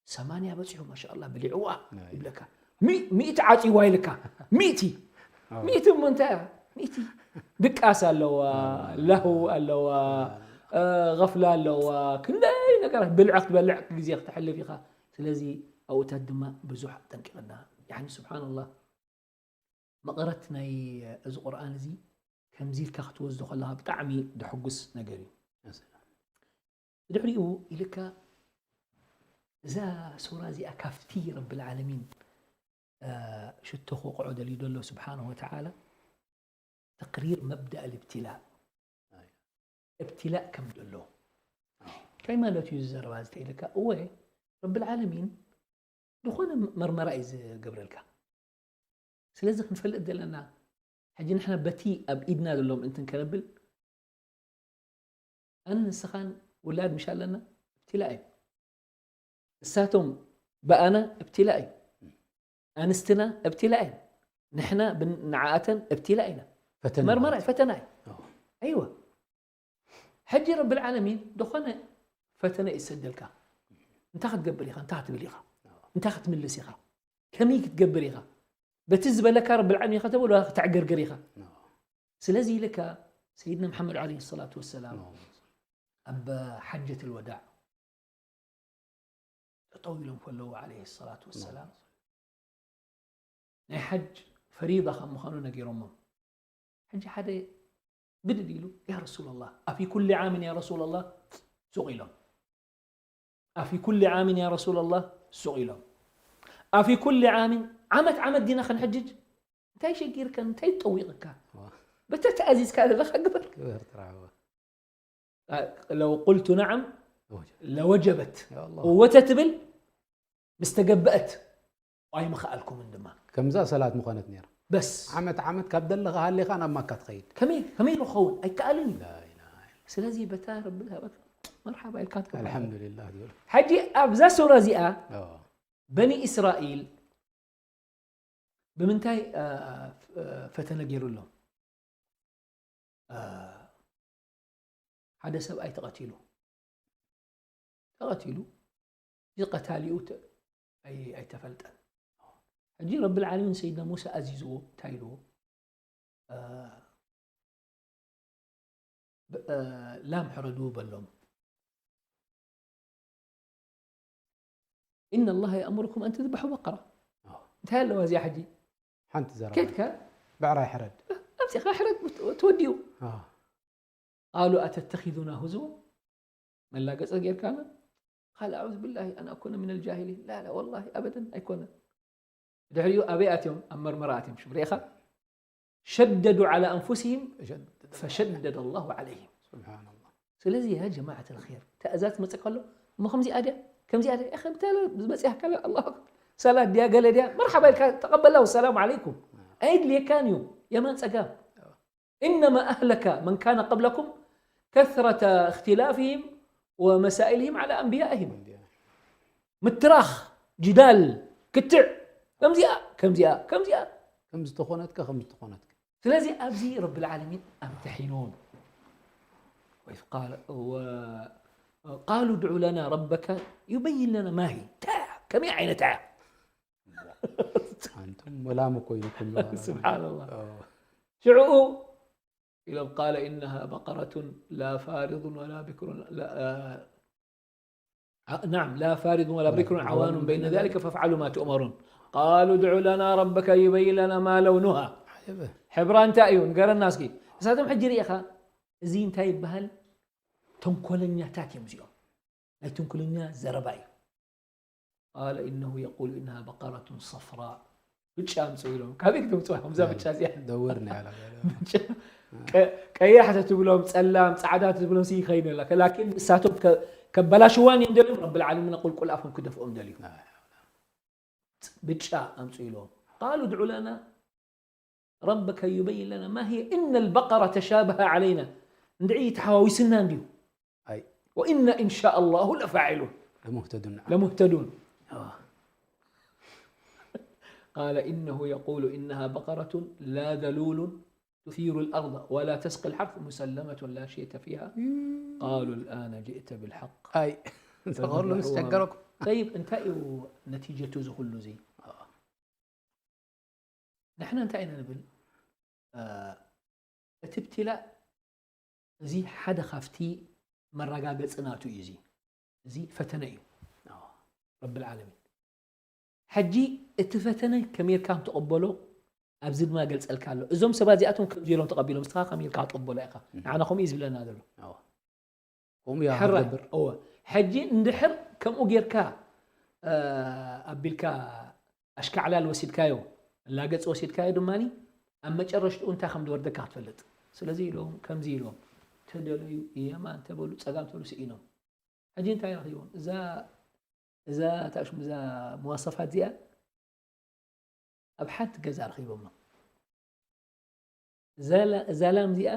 ሰማንያ በፂሑ ማሻ ኣላ ብሊዕዋ ይብለካ ሚ- ሚእቲ ዓፂዋ ኢልካ ሚእቲ ሚእቲ እሞ እንታይ እያ ሚእቲ ድቃስ ኣለዋ ለህው ኣለዋ እ፣ غفلة ኣለዋ ክንደይ ነገራት ብልዒ ክትበልዕ ግዜ ክተሕልፍ ኢኻ ስለዚ ኣብኡታት ድማ ብዙሕ ጠንቂቕና ያኒ ስብሓንላህ መቐረት ናይ እዚ ቁርኣን እዚ ከምዚ ኢልካ ክትወስዶ ከለኻ ብጣዕሚ ደሕጉስ ነገር እዩ ድሕሪኡ ኢልካ እዛ ሱራ እዚኣ ካብቲ ረብል ዓለሚን ሽቶ ክወቕዖ ደልዩ ዘሎ ስብሓንሁ ወተዓላ ተቅሪር መብዳእ ልብትላእ እብትላእ ከም ዘሎ። እንታይ ማለት እዩ እዚ ዘረባ እዚ ተኢልካ? እወ፣ ረብል ዓለሚን ዝኾነ መርመራ እዩ ዝገብረልካ። ስለዚ ክንፈልጥ ዘለና ሕጂ ንሕና በቲ ኣብ ኢድና ዘሎ ምእንቲ ከነብል ኣነ ንስኻን ውላድ ምሽ ኣለና እብትላእ እዩ። እሳቶም ብኣና እብትላእ እዩ። ኣንስትና እብትላእ እየን። ንሕና ንዓኣተን እብትላእ ኢና። ፈተና መርመራ ማለት ፈተና እዩ። ኣይወ ሕጂ ረብል ዓለሚን ዝኾነ ፈተነ ይሰደልካ። እንታይ ክትገብር ኢኻ? እንታይ ክትብል ኢኻ? እንታይ ክትምልስ ኢኻ? ከመይ ክትገብር ኢኻ? በቲ ዝበለካ ረብል ዓለሚን ኢኻ ተበሎ ክትዕገርገር ኢኻ። ስለዚ ኢልካ ሰይድና መሓመድ ዓለይሂ ሰላቱ ወሰላም ኣብ ሓጀት ልወዳዕ ጠጠው ኢሎም ከለዉ ዓለይሂ ሰላቱ ወሰላም ናይ ሓጅ ፈሪዳ ካብ ምዃኑ ነጊሮሞም። ሕጂ ሓደ ብድድ ኢሉ ያ ረሱላላህ ኣፊ ኩሊ ዓምን ያ ረሱላላህ ሱቕ ኢሎም ኣፊ ኩሊ ዓምን ያ ረሱላላህ ሱቕ ኢሎም ኣፊ ኩሊ ዓምን ዓመት ዓመት ዲና ክንሕጅጅ እንታይ ሸጊርከ እንታይ ጠዊቕካ በተ ተኣዚዝካ ዘለኻ ግበር ግበር ጥራሕ እወ። ለው ቁልቱ ነዓም ወጀ- ለወጀበት ያ ኣላህ። እወ ተትብል ምስ ተገበአት ኣይምኸኣልኩምን ድማ ከምዛ ሰላት ምኾነት ነይራ። በስ ዓመት ዓመት ካብ ደለኻ ሃሊኻ ናብ ማካ ትኸይድ። ከመይ ከመይ ኢሉ ክኸውን ኣይከኣልን እዩ ላኢላሃ ስለዚ በታ ረቢ ዝሃበካ መርሓባ ኢልካ ትገብር ኣልሓምዱሊላህ ዝብል። ሕጂ ኣብዛ ሱራ እዚኣ ኦ፣ በኒ እስራኤል ብምንታይ አ፣ አ፣ ፈተነ ገይሩሎም አ፣ ሓደ ሰብኣይ ተቐቲሉ ተቐቲሉ እዚ ቀታሊኡ ተ- ኣይ- ኣይተፈልጠን ሕጂ ረቢ ልዓለሚን ሰይድና ሙሳ ኣዚዝዎ እንታይ ኢልዎ አ፣ ብ- አ፣ ላም ሕረዱ በሎም إن الله يأمركم أن تذبحوا بقرة እንታይ ኣለዋ እዚኣ ሕጂ ሓንቲ ዘረባ ከድካ ብዕራይ ሕረድ። ኣምፂኻ ሕረድ ትወዲኡ አ፣ قالوا أتتخذنا هزوا መላገፂ ጌርካና قال أعوذ بالله أن أكون من الجاهلين لا لا والله أبدا ኣይኮነን ድሕሪኡ ኣበይ ኣትዮም ኣብ መርመራ ኣትዮም ሽም ርኢኻ شددوا على أنفسهم ሸድ- فشدد الله عليهم ስብሓንላህ። ስለዚ ያ ጀማዓት ልር ተእዛዝ መፅእ ከሎ እሞ ከምዚኣ ድያ ከምዚኣ ድያ ኸ ብታ ዝመፅያ ካለ ኣላ ሰላት ድያ ገለ ድያ መርሓባ ኢልካ ተቐበላ ወሰላም ዓለይኩም ኣይድልየካን እዩ የማን ፀጋም إنما أهلك من كان قبلكم كثرة اختلافهم ومسائلهم على أنبيائهم ምትራኽ ጅዳል ክትዕ ከምዚኣ ከምዚኣ ከምዚኣ ከም ዝተኾነትካ ከም ዝተኾነትካ ስለዚ ኣብዚ ረቢ ልዓለሚን ኣምተሒንዎም وإذ قال و- قالوا ادع لنا ربك يبين لنا ما هي እንታይ እያ ከመይ ዓይነት እያ ኣንቱም ወላም እኮ ኢልኩም سبحان الله ሽዑኡ ኢሎም قال إنها بقرة لا فارض ولا بكر لا نعم لا فارض ولا بكر عوان بين ذلك فافعلوا ما تؤمرون قالوا ادع لنا ربك يبين لنا ما لونها ሕብራ እንታይ እዩ ንገረና እስኪ እሳቶም ሕጂ ርኢኻ እዚ እንታይ ይበሃል ተንኮለኛታት እዮም እዚኦም ናይ ተንኮለኛ ዘረባ እዩ قال إنه يقول إنها بقرة صفراء ብጫ ኣምፅኡ ኢሎም ካበይ ክትምፅዋ ከምዛ ብጫ እዚኣ ደውር ናይ ኣላ ቀያሕ ተትብሎም ፀላም ፃዕዳ ተትብሎም ሲ ይኸይድ ኣላ ላኪን ንሳቶም ከበላሽዋን እዮም ደልዮም ረቢ ልዓለሚን ቁልቁል ኣፎም ክደፍኦም ደልዩ ብጫ ኣምፅኡ ኢሎም قالوا ادع لنا ربك يبين لنا ما هي إن البقرة تشابه علينا እንድዒ ተሓዋዊስና እንድዩ ኣይ وإنا إن شاء الله لفاعلون ለሙህተዱን لمهتدون قال إنه يقول إنها بقرة لا ذلول تثير الأرض ولا تسقي الحرث مسلمة لا شية فيها قالوا الآن جئت بالحق ኣይ ተኸሉ ምስ ቸገረኩም طيب እንታይ እዩ ነቲጀቱ እዚ ኩሉ እዚ ንሕና እንታይ ኢና ንብል እቲ ብትላእ እዚ ሓደ ካብቲ መረጋገፂ ናቱ እዩ እዚ እዚ ፈተነ እዩ ረብ ልዓለሚን ሕጂ እቲ ፈተነ ከመይርካ ትቕበሎ ኣብዚ ድማ ገልፀልካ ኣሎ እዞም ሰባት እዚኣቶም ከምዚ ኢሎም ተቐቢሎም ንስኻ ከመይርካ ትቕበሎ ኢኻ ንዓና ከምኡ እዩ ዝብለና ዘሎ ከምኡ ያ ሕራይ ገብር እወ ሕጂ እንድሕር ከምኡ ጌርካ ኣቢልካ ኣሽካዕላል ወሲድካዮ፣ ላገጽ ወሲድካዮ ድማ ኣብ መጨረሽትኡ እንታይ ከም ዝወርደካ ክትፈልጥ። ስለዚ ኢሎም ከምዚ ኢሎም ተደለዩ፣ የማን ተበሉ፣ ጸጋም ተበሉ፣ ስኢኖም። ሕጂ እንታይ ረኺቦም? እዛ እዛ ታሽሙ እዛ መዋሰፋት እዚኣ ኣብ ሓንቲ ገዛ ረኺቦማ። እዛ ላ- እዛ ላም እዚኣ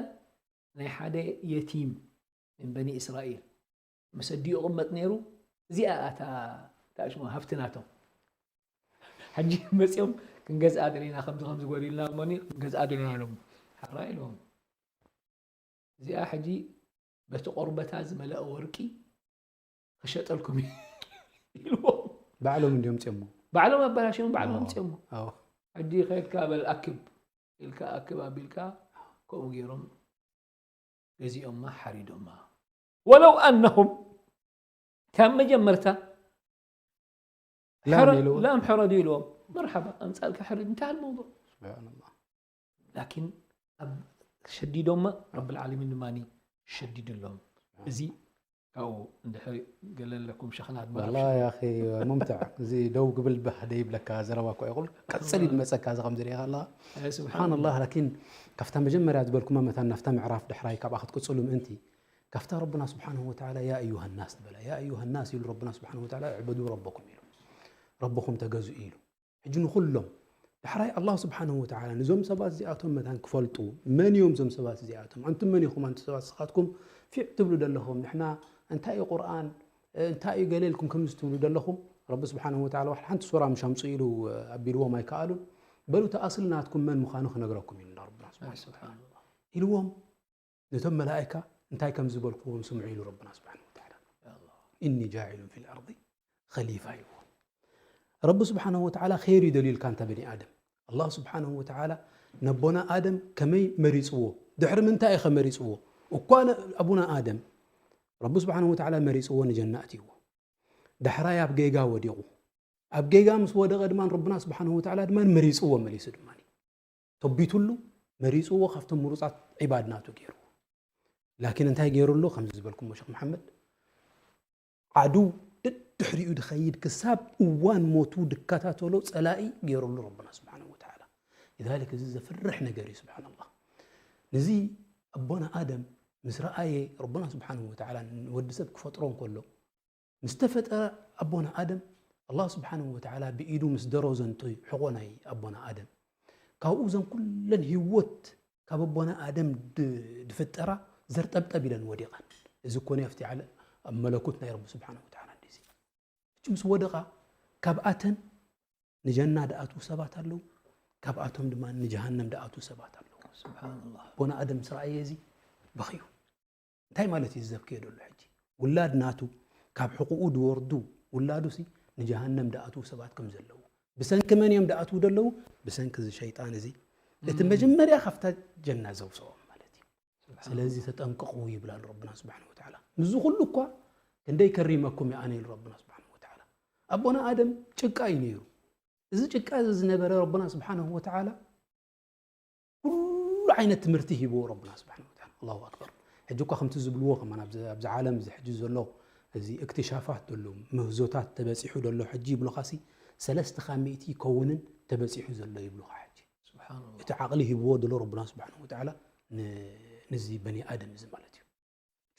ናይ ሓደ የቲም ምን በኒ እስራኤል ምስ ኣዲኡ ቅመጥ ነይሩ። እዚኣ እታ ታሽሙ ሃፍቲ ናቶም። ሕጂ መፂኦም ክንገዝኣ ደለና፣ ከምዚ ከምዚ ጎዲልና እሞኒ ክንገዝኣ ደለና ኢሎም። ሓራይ ኢሎም። እዚኣ ሕጂ በቲ ቆርበታ ዝመለአ ወርቂ ክሸጠልኩም እዩ ኢልዎም። ባዕሎም እንዲዮም ፅሞ ባዕሎም ኣበላሽዮም፣ ባዕሎም ኣምፅዮሞ። ኣዎ ሕጂ ከድካ በል ኣክብ ኢልካ ኣክብ ኣቢልካ ከምኡ ገይሮም ገዚኦማ ሓሪዶማ። ወለው ኣነሁም ካብ መጀመርታ ላም ሕረ- ኢልዎ። ላም ሕረዱ ኢልዎም። መርሓባ ኣምፃልካ ሕርድ እንታይ ኣልመውضوع ስብሓንላ ላኪን ኣብ ሸዲዶማ ረብል ዓለሚን ድማ ሸዲድሎም። እዚ ካብኡ እንድሕር ገለ ኣለኩም ሸኽና ኣድመራ ወላ ያኺ ሙምትዕ እዚ ደው ግብል ባህ ደይብለካ ዘረባ እኮ ይኹል ቀፅል ይድመፀካ እዚ ከም ዝሪኢኻ ኣለኻ ስብሓንላ ስብሓንላህ ላኪን ካብታ መጀመርያ ዝበልኩማ መታን ናፍታ ምዕራፍ ድሕራይ ካብኣ ክትቅፅሉ ምእንቲ ካብታ ረብና ስብሓንሁ ወተዓላ ያ ኣዩሃ ናስ ዝበላ ያ ኣዩሃ ናስ ኢሉ ረብና ስብሓንሁ ወተዓላ ዕበዱ ረበኩም ኢሉ ረብኹም ተገዝኡ ኢሉ ሕጂ ንኹሎም ዳሕራይ ኣላህ ስብሓንሁ ወተዓላ ንዞም ሰባት እዚኣቶም መታን ክፈልጡ መን እዮም እዞም ሰባት እዚኣቶም ኣንቱም መን ኢኹም ኣንቱ ሰባት ንስኻትኩም ፊዕ ትብሉ ደለኹም ንሕና እንታይ እዩ ቁርኣን እንታይ እዩ ገለ ኢልኩም ከምዚ ትብሉ ደለኹም ረቢ ስብሓንሁ ወተዓላ ዋሕድ ሓንቲ ሱራ ምሽ ኣምፅኡ ኢሉ ኣቢልዎም ኣይከኣሉን በሉ እቲ ኣስሊ ናትኩም መን ምዃኑ ክነግረኩም ኢሉና ረብና ስብሓንሁ ወተዓላ ኢልዎም ነቶም መላእካ እንታይ ከም ዝበልክዎም ስምዑ ኢሉ ረብና ስብሓንሁ ወተዓላ እኒ ጃዒሉን ፊ ልኣርض ኸሊፋ ኢልዎም ረቢ ስብሓንሁ ወተዓላ ኸይር እዩ ደልዩልካ እንተ በኒ ኣደም ኣላህ ስብሓንሁ ወተዓላ ነቦና ኣደም ከመይ መሪፅዎ ድሕሪ ምንታይ ኢኸ መሪፅዎ እኳ ኣቡና ኣደም ረቢ ስብሓንሁ ወተዓላ መሪፅዎ ንጀና ኣትይዎ ዳሕራይ ኣብ ጌጋ ወዲቑ ኣብ ጌጋ ምስ ወደቐ ድማ ረብና ስብሓንሁ ወተዓላ ድማ መሪፅዎ መሊሱ ድማ ተቢቱሉ መሪፅዎ ካብቶም ምሩፃት ዒባድ ናቱ ገይርዎ ላኪን እንታይ ገይሩሉ ከምዚ ዝበልኩሞ ሸክ መሓመድ ዓዱ ደድሕሪኡ ድኸይድ ክሳብ እዋን ሞቱ ድከታተሎ ፀላኢ ገይሩሉ ረብና ስብሓንሁ ወተዓላ لذلك እዚ ዘፍርሕ ነገር እዩ ስብሓንላህ ንዚ ኣቦና ኣደም ምስ ረኣየ ረብና ስብሓንሁ ወተዓላ ንወዲ ሰብ ክፈጥሮ እንከሎ ምስ ተፈጠረ ኣቦና ኣደም ኣላህ ስብሓንሁ ወተዓላ ብኢዱ ምስ ደረዞ እንተ ሕቆ ናይ ኣቦና ኣደም ካብኡ እዘን ኩለን ህይወት ካብ ኣቦና ኣደም ድ- ድፍጠራ ዘርጠብጠብ ኢለን ወዲቐን እዚ ኮነ ኣብቲ ዓለ ኣብ መለኩት ናይ ረቢ ስብሓንሁ ወተዓላ እንዲዚ እች ምስ ወደቓ ካብኣተን ንጀና ድኣትዉ ሰባት ኣለዉ ካብኣቶም ድማ ንጀሃነም ድኣትዉ ሰባት ኣለዉ ስብሓንላ ኣቦና ኣደም ምስ ረኣየ እዚ በኽዩ እንታይ ማለት እዩ ዘብክዮ ደሎ ሕጂ ውላድ ናቱ ካብ ሕቁኡ ድወርዱ ውላዱ ሲ ንጀሃነም ድኣትዉ ሰባት ከም ዘለዉ ብሰንኪ መን እዮም ድኣትዉ ደለዉ ብሰንኪ እዚ ሸይጣን እዚ እቲ መጀመርያ ካብታ ጀና ዘውፅኦም ማለት እዩ ስለዚ ተጠንቀቑ ይብላ ረብና ስብሓን ወተዓላ ምዚ ኩሉ እኳ ክንደይ ከሪመኩም ይኣነ ኢሉ ረብና ስብሓን ወተዓላ ኣቦና ኣደም ጭቃ እዩ ነይሩ እዚ ጭቃ እዚ ዝነበረ ረብና ስብሓንሁ ወተዓላ ኩሉ ዓይነት ትምህርቲ ሂብዎ ረብና ስብሓን ወተዓላ ኣላሁ ኣክበር ሕጂ እኳ ከምቲ ዝብልዎ ከማን ኣብዚ ኣብዚ ዓለም እዚ ሕጂ ዘሎ እዚ እክትሻፋት ዘሎ ምህዞታት ተበፂሑ ዘሎ ሕጂ ይብሉኻሲ ሰለስተ ካብ ሚእቲ ይከውንን ተበፂሑ ዘሎ ይብሉኻ ሕጂ ስብሓንላ እቲ ዓቕሊ ሂብዎ ዘሎ ረብና ስብሓን ወተዓላ ን- ንዚ በኒ ኣደም እዚ ማለት እዩ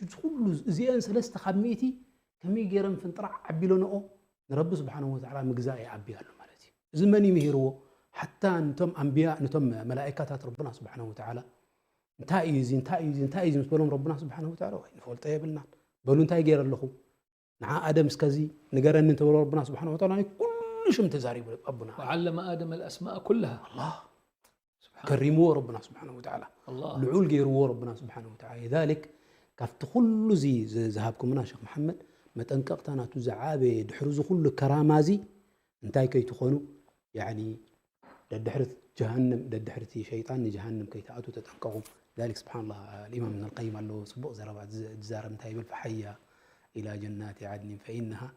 እዚ ኩሉ እዚአን ሰለስተ ካብ ሚእቲ ከመይ ገይረን ፍንጥራዕ ኣቢለንኦ ንረቢ ስብሓን ወተዓላ ምግዛእ ይዓብያሉ ማለት እዩ እዚ መን እዩ ምሂርዎ ሓታ ነቶም ኣንብያ ነቶም መላእካታት ረብና ስብሓን ወተዓላ እንታይ እዩ እዚ እንታይ እዩ እዚ እንታይ እዩ እዚ ምስ በሎም ረብና ስብሓን ወተዓላ ወይ ንፈልጦ የብልናን በሉ እንታይ ገይረ ኣለኹ ንዓ ኣደም እስከዚ ንገረኒ እንተበሎ ረብና ስብሓን ወተዓላ ናይ ኩሉ ሽም ተዛሪቡ ኣቡና وعلم آدم الأسماء كلها ኣላህ ከሪምዎ ረብና ስብሓን ወተዓላ الله ልዑል ገይርዎ ረብና ስብሓን ወተዓላ ذلك ካብቲ ኩሉ እዚ ዝ- ዝሃብኩምና ሸክ መሓመድ መጠንቀቕታ ናቱ ዝዓበየ ድሕሪ እዚ ኩሉ ከራማ እዚ እንታይ ከይትኾኑ ያኒ ደድሕሪ ጀሃንም ደድሕርቲ ሸይጣን ንጀሃንም ከይትኣቱ ተጠንቀቑ ذلك سبحان الله الإمام ابن القيم ኣለዎ ፅቡቕ ዘረባ ዝዝ- ዝዛረብ እንታይ ይብል فهيا إلى جنات عدن فإنها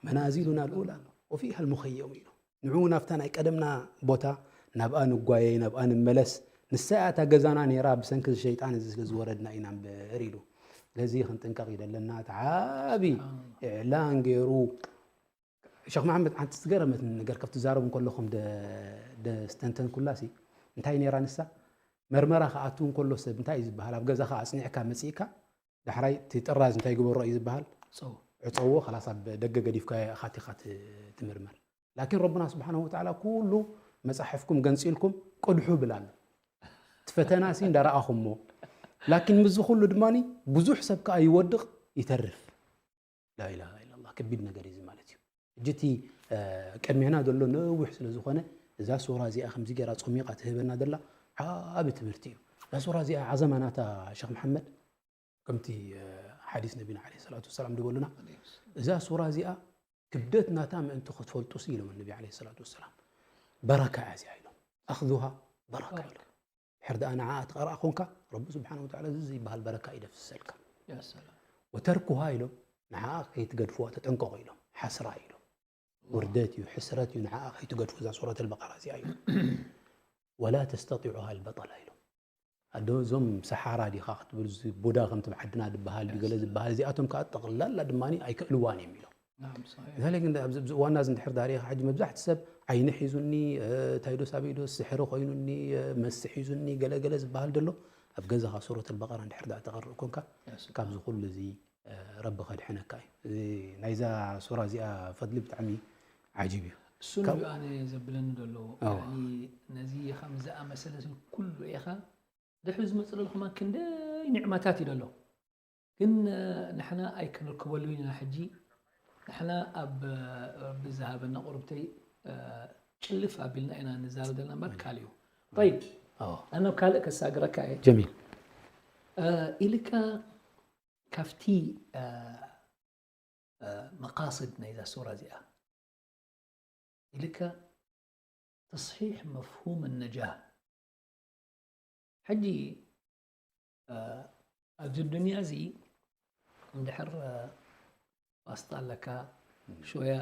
منازلنا الأولى وفيها المخيم ኢሉ ንዑ ናብታ ናይ ቀደምና ቦታ ናብኣ ንጓየ ናብኣ ንመለስ ንሳ እያ እታ ገዛና ነይራ ብሰንኪ እዚ ሸይጣን እዚ ስለ ዝወረድና ኢና እምበር ኢሉ ስለዚ ክንጥንቀቕ እዩ ዘለና እቲ ዓቢ ኢዕላን ገይሩ ሸኽ መሓመድ፣ ሓንቲ ዝገረመትኒ ነገር፣ ካብቲ ትዛረቡ እንከለኹም ደ-፣ ደስተንተንኩላሲ፣ እንታይ ነይራ ንሳ? መርመራ ክኣቱ እንከሎ ሰብ እንታይ እዩ ዝበሃል? ኣብ ገዛኻ ኣጽኒዕካ መጺእካ፣ ዳሕራይ እቲ ጥራዝ እንታይ ግበሮ እዩ ዝበሃል? ጸው። ዕጸዎ፣ ኸላስ ኣብ ደገ ገዲፍካዮ ኢኻ፣ ኣቲኻ ት-፣ ትምርመር። ላኪን ረቡና ስብሓነሁ ወተዓላ ኩሉ መጻሕፍኩም ገንጺልኩም ቅድሑ ብል ኣሎ። እቲ ፈተናሲ እንዳረኣኹሞ። ላኪን ምስዚ ኩሉ ድማኒ ብዙሕ ሰብ ከኣ ይወድቕ፣ ይተርፍ። ላኢላሃ ኢላላህ፣ ከቢድ ነገር እዩ እዚ ማለት እዩ። ሕጂ እቲ፣ እ፣ ቅድሜና ዘሎ ነዊሕ ስለ ዝኾነ፣ እዛ ሱራ እዚኣ ከምዚ ገይራ ጾሚቓ ትህበና ዘላ ዓቢ ትምህርቲ እዩ። እዛ ሱራ እዚኣ ዓዘማ ናታ ሸኽ መሓመድ፣ ከምቲ፣ እ፣ ሓዲስ ነቢና ዓለይሂ ሰላቱ ወሰላም ዝበሉና፣ እዛ ሱራ እዚኣ ክብደት ናታ ምእንቲ ክትፈልጡሲ ኢሎም ነቢ ዓለይሂ ሰላቱ ወሰላም፣ በረካ እያ እዚኣ ኢሎም። ኣኽዙሃ በረካ ኢሎም። ድሕር ደኣ ንዓኣ ትቐርኣ ኾንካ፣ ረቢ ስብሓነ ወተዓላ እዚ ዘይበሃል በረካ እዩ ደፍስሰልካ። ያ ሰላም። ወተርኩሃ ኢሎም፣ ንዓኣ ከይትገድፍዋ ተጠንቀቑ ኢሎም። ሓስራ ኢሎም። ውርደት እዩ፣ ሕስረት እዩ፣ ንዓኣ ከይትገድፉ እዛ ሱረት ኣልበቀራ እዚኣ እዩ። ወላ ተስተጢዑሃ ኣልበጠላ ኢሎም። ኣዶ እዞም ሰሓራ ዲኻ ክትብል፣ እዚ ቡዳ ከምቲ ብዓድና ዝበሃል ድዩ ገለ ዝበሃል፣ እዚኣቶም ከዓ ጠቕላላ ድማ ኣይክእልዋን እዮም ኢሎም። ናም፣ ሰሒሕ። ምሳሌ ግን ኣብዚ፣ ኣብዚ እዋንና እዚ እንድሕር ዳርኢኻ፣ ሕጂ መብዛሕቲ ሰብ ዓይኒ ሒዙኒ፣ እ፣ እንታይ ዶ ሳበይ ዶ ስሕሪ ኮይኑኒ፣ እ፣ መሲ ሒዙኒ፣ ገለ ገለ ዝበሃል ደሎ፣ ኣብ ገዛኻ ሱረት ኣልበቀራ እንድሕር ደኣ ተቐርእ ኮንካ፣ ያ ስብሓን። ካብዚ ኩሉ እዚ፣ እ፣ ረቢ ከድሕነካ እዩ። እዚ ናይዛ ሱራ እዚኣ ፈድሊ ብጣዕሚ ዓጂብ እዩ። እሱ ካብ ንዩ ኣነ ዘብለኒ ደሎ፣ ኣዎ። ያኒ ነዚ ከም ዝኣመሰለ ኩሉ ኢኻ ድሕሪ ዝመጽእ ዘሎ ከማን ክንደይ ኒዕማታት እዩ ደሎ። ግን፣ እ፣ ንሕና ኣይክንርከበሉ ኢና ሕጂ። ንሕና ኣብ፣ እ፣ ረቢ ዝሃበና ቁርብተይ፣ እ፣ ጭልፍ ኣቢልና ኢና ንዛረብ ዘለና እምበር ካልእ እዩ። ጠይብ፣ ኣዎ። ኣነ ኣብ ካልእ ከሳግረካ እየ። ጀሚል። እ፣ ኢልካ ካብቲ፣ እ፣ እ፣ መቃስድ ናይዛ ሱራ እዚኣ ኢልካ ተስሒሕ መፍሁም ነጃህ። ሕጂ፣ እ፣ ኣብዚ ዱንያ እዚ እንድሕር፣ እ፣ ፓስታ ኣለካ፣ እም። ሾያ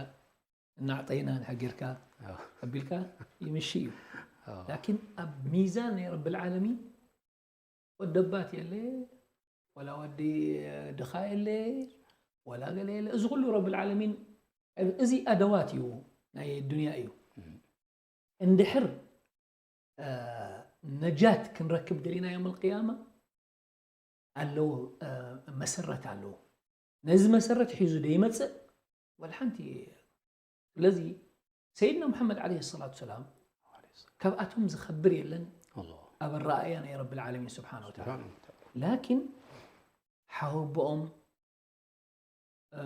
እናዕጠይና ንሕጊርካ ኣዎ። ኣቢልካ ይምሺ እዩ። ኣዎ። ላኪን ኣብ ሚዛን ናይ ረብል ዓለሚን ወደባት የለ፣ ወላ ወዲ ድኻ የለ፣ ወላ ገለ የለ። እዚ ኩሉ ረብል ዓለሚን፣ እዚ ኣደዋት እዩ፣ ናይ ዱንያ እዩ። እም። እንድሕር፣ እ፣ ነጃት ክንረክብ ደሊና የውመል ቅያማ ኣለዎ፣ እ፣ መሰረት ኣለዎ። ነዚ መሰረት ሒዙ ደይመጽእ ወላ ሓንቲ። ስለዚ ሰይድና ሙሓመድ ዓለይሂ ሰላቱ ሰላም ካብኣቶም ዝኸብር የለን ኣላህ። ኣብ ኣረኣእያ ናይ ረብል ዓለሚን ስብሓነ ወተዓላ። ስብሓነ ወተዓላ። ላኪን ሓወቦኦም፣ እ፣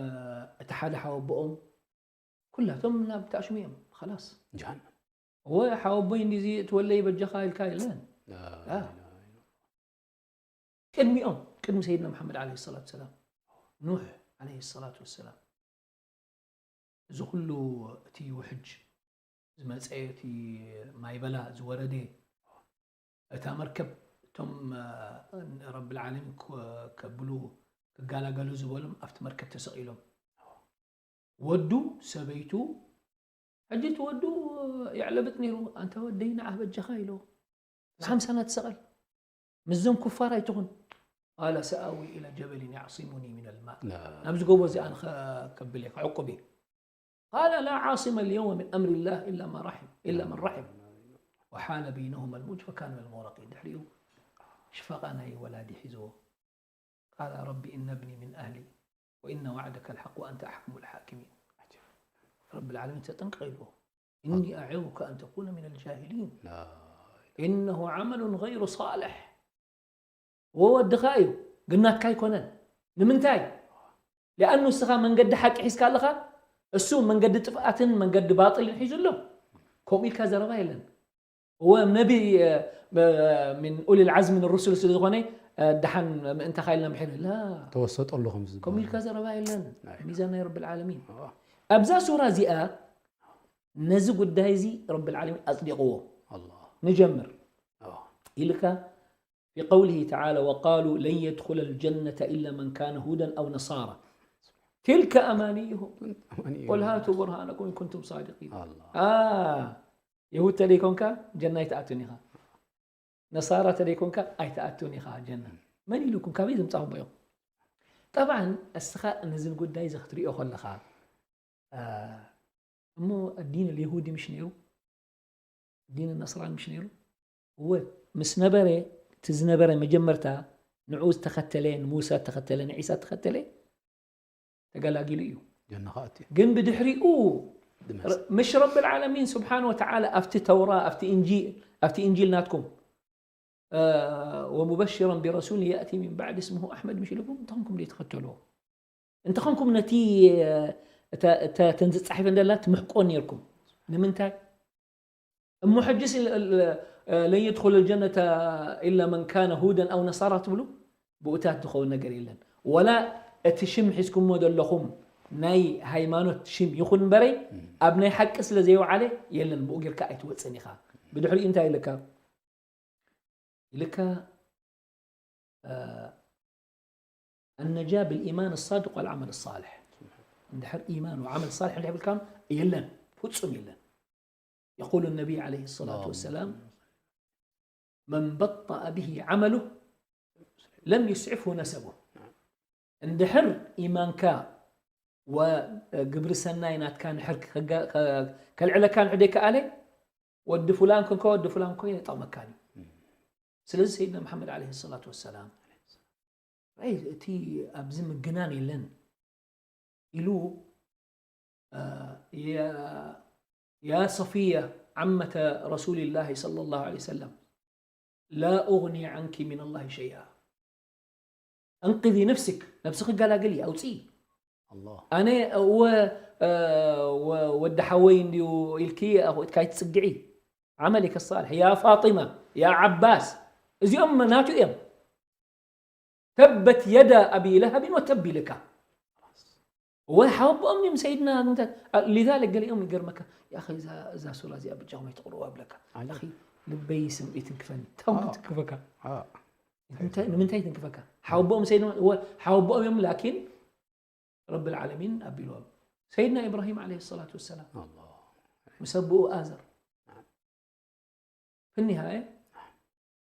እቲ ሓደ ሓወቦኦም ኩላቶም ናብ ተኣሽሙ እዮም። ኸላስ። ጀሃነም። እወ፣ ሓወቦይ እንዲዚ እቲ ወለይ በጃኻ ኢልካ የለን። ላ ላ። ኢላሃ ኢላላህ። ቅድሚኦም፣ ቅድሚ ሰይድና መሓመድ ዓለይሂ ሰላቱ ሰላም፣ ኑሕ ዓለይሂ ሰላቱ ወሰላም፣ እዚ ኩሉ እቲ ውሕጅ ዝመጸ፣ እቲ ማይበላ ዝወረደ፣ እታ መርከብ እቶም፣ እ፣ ረብል ዓለሚን ከ-፣ ከብሉ ክገላገሉ ዝበሎም ኣብቲ መርከብ ተሰቒሎም። ወዱ፣ ሰበይቱ፣ ሕጂ እቲ ወዱ የዕለብጥ ነይሩ። ኣንታ ወደይ ንዓ በጃኻ ኢሎ። ንዓ ምሳና ትሰቐል። ምስዞም ኩፋር ኣይትኹን። ቃለ ሰኣዊ ኢላ ጀበሊን የዕሲሙኒ ሚነል ማእ። ላ። ናብዚ ጎቦ እዚ ኣነ ከ-፣ ከብል እየ፣ ክዕቁብ እየ። ቃለ ላ ዓሲመ ልየውመ ሚን ኣምሪላህ ኢላ ማ ራሒም፣ ኢላ መን ራሒም። ወሓለ በይነሁማ ልመውጅ ፈካነ ሚነል ሙግረቂን። ድሕሪኡ ሽፋቓ ናይ ወላዲ ሒዝዎ። ቃለ ረቢ ኢነ ብኒ ሚን ኣህሊ ወኢነ ዋዕደከ ልሓቅ ወኣንተ ኣሕከሙ ልሓኪሚን። ረቢ ልዓለሚን ተጠንቀቕ ኢልዎ። እኒ ኣዒዙከ ኣን ተኩነ ሚን ልጃሂሊን። ላ ኢነሁ ዓመሉን ገይሩ ሳልሕ። ወወድኻ እዩ፣ ግን ናትካ ኣይኮነን። ንምንታይ? ሊኣኑ እስኻ መንገዲ ሓቂ ሒዝካ ኣለኻ፣ እሱ መንገዲ ጥፍኣትን መንገዲ ባጥልን ሒዙ ኣሎ። ከምኡ ኢልካ ዘረባ የለን። እወ፣ ነቢ፣ እ፣ እ፣ ሚን ኡሊል ዓዝሚ ሚን ሩሱል ስለ ዝኾነ፣ እ፣ ደሓን ምእንታኻ ኢልና ምሒር። ላ። ተወሰጠሉ ከምዚ ዝበሃል። ከምኡ ኢልካ ዘረባ የለን። ናይ። ሚዛን ናይ ረብል ዓለሚን። እዋ። ኣብዛ ሱራ እዚኣ ነዚ ጉዳይ እዚ ረብል ዓለሚን ኣጽዲቕዎ። ኣላህ። ንጀምር። እዋ። ኢልካ ፊ ቀውሊሂ ተዓላ፣ ወቃሉ ለን የድኹለ ልጀነተ ኢላ መን ካነ ሁደን ኣው ነሳራ። ትልከ ኣማንይሁም። ኣማንይሁም። ቁል ሃቱ ቡርሃነኩም ኢን ኩንቱም ሳዲቂን። ኣላህ። አ፣ የሁድ ተደይኮንካ ጀና ኣይትኣቱን ኢኻ። ነሳራ ተደይኮንካ ኣይትኣቱን ኢኻ ጀና። መን ኢሉኩም? ካበይ ዘምጻኹሞ ኢኹም? ጠብዓን እስኻ ነዚ ጉዳይ እዚ ክትሪኦ ከለኻ፣ አ፣ እሞ ኣዲን ልይሁዲ ምሽ ነይሩ፣ ዲን ነስራን ምሽ ነይሩ። እወ፣ ምስ ነበረ፣ እቲ ዝነበረ መጀመርታ ንዑ ዝተኸተለ፣ ንሙሳ ዝተኸተለ፣ ንዒሳ ዝተኸተለ ተገላጊሉ እዩ። ጀና ከኣት እዩ ግን ብድሕሪኡ ድመስ ምሽ ረብ ልዓለሚን ስብሓን ወተዓላ ኣብቲ ተውራ ኣብቲ እንጂ ኣብቲ እንጂል ናትኩም ወሙበሽረን ብረሱል የእቲ ሚን ባዕድ እስምሁ ኣሕመድ ምሽ ኢልኩም እንተኾንኩም ዘይተኸተልዎ እንተኾንኩም ነቲ እተን ዝፃሒፈን ደላ ትምሕቆ ነርኩም ንምንታይ እሞ ሕጅስ ለን የድኹል ልጀነተ ኢላ መን ካነ ሁደን ኣው ነሳራ ትብሉ ብኡታት ዝኸውን ነገር የለን ወላ እቲ ሽም ሒዝኩሞ ዘለኹም ናይ ሃይማኖት ሽም ይኹን እምበረይ ኣብ ናይ ሓቂ ስለ ዘይወዓለ የለን ብኡ ጌርካ ኣይትወፅን ኢኻ ብድሕሪኡ እንታይ ኢልካ ኢልካ النجاة بالإيمان الصادق والعمل الصالح እንድሕር ኢማን ወዓመል ሳልሕ እንድሕር ብልካም የለን ፍጹም የለን يقول النبي عليه الصلاة والسلام من بطأ به عمله لم يسعفه نسبه እንድሕር ኢማንካ ወግብሪ ሰናይ ናትካ ንሕር ከልዕለካ ንሕደይ ከኣለ ወዲ ፍላን ክንከ ወዲ ፍላን ኮይነ ጠቕመካን እዩ ስለዚ ሰይድና መሓመድ ዓለ ሰላት ወሰላም ራይ እቲ ኣብዚ ምግናን የለን ኢሉ يا صفية عمة رسول الله صلى الله عليه وسلم لا أغني عنك من الله شيئا أنقذي نفسك ነብስኺ ገላግሊ ኣውፅኢ ኣነ እወ ወዲ ሓወይ እንድዩ ኢልኪ ኣኹእትካ ይትፅግዒ ዓመሊከ ሳልሕ ያ ፋጢማ ያ ዓባስ እዚኦም ናቱ እዮም ተበት የዳ ኣቢ ለሃብን ወተብ ኢልካ ወይ ሓወቦኦም እዮም ሰይድና ሊዛሊክ ገሊኦም ይገርመካ እዛ ሱራ እዚኣ ብጃኹም ኣይትቕርዋ ብለካ ልበይ ስምዒት ትንክፈኒ ታው ትንክፈካ ንምንታይ ትንክፈካ ሓወቦኦም ሰይድና ሓወቦኦም እዮም ላኪን ረብ ልዓለሚን ኣቢልዎም ሰይድና ኢብራሂም ዓለ ሰላት ወሰላም ምስ ኣቦኡ ኣዘር في النهاية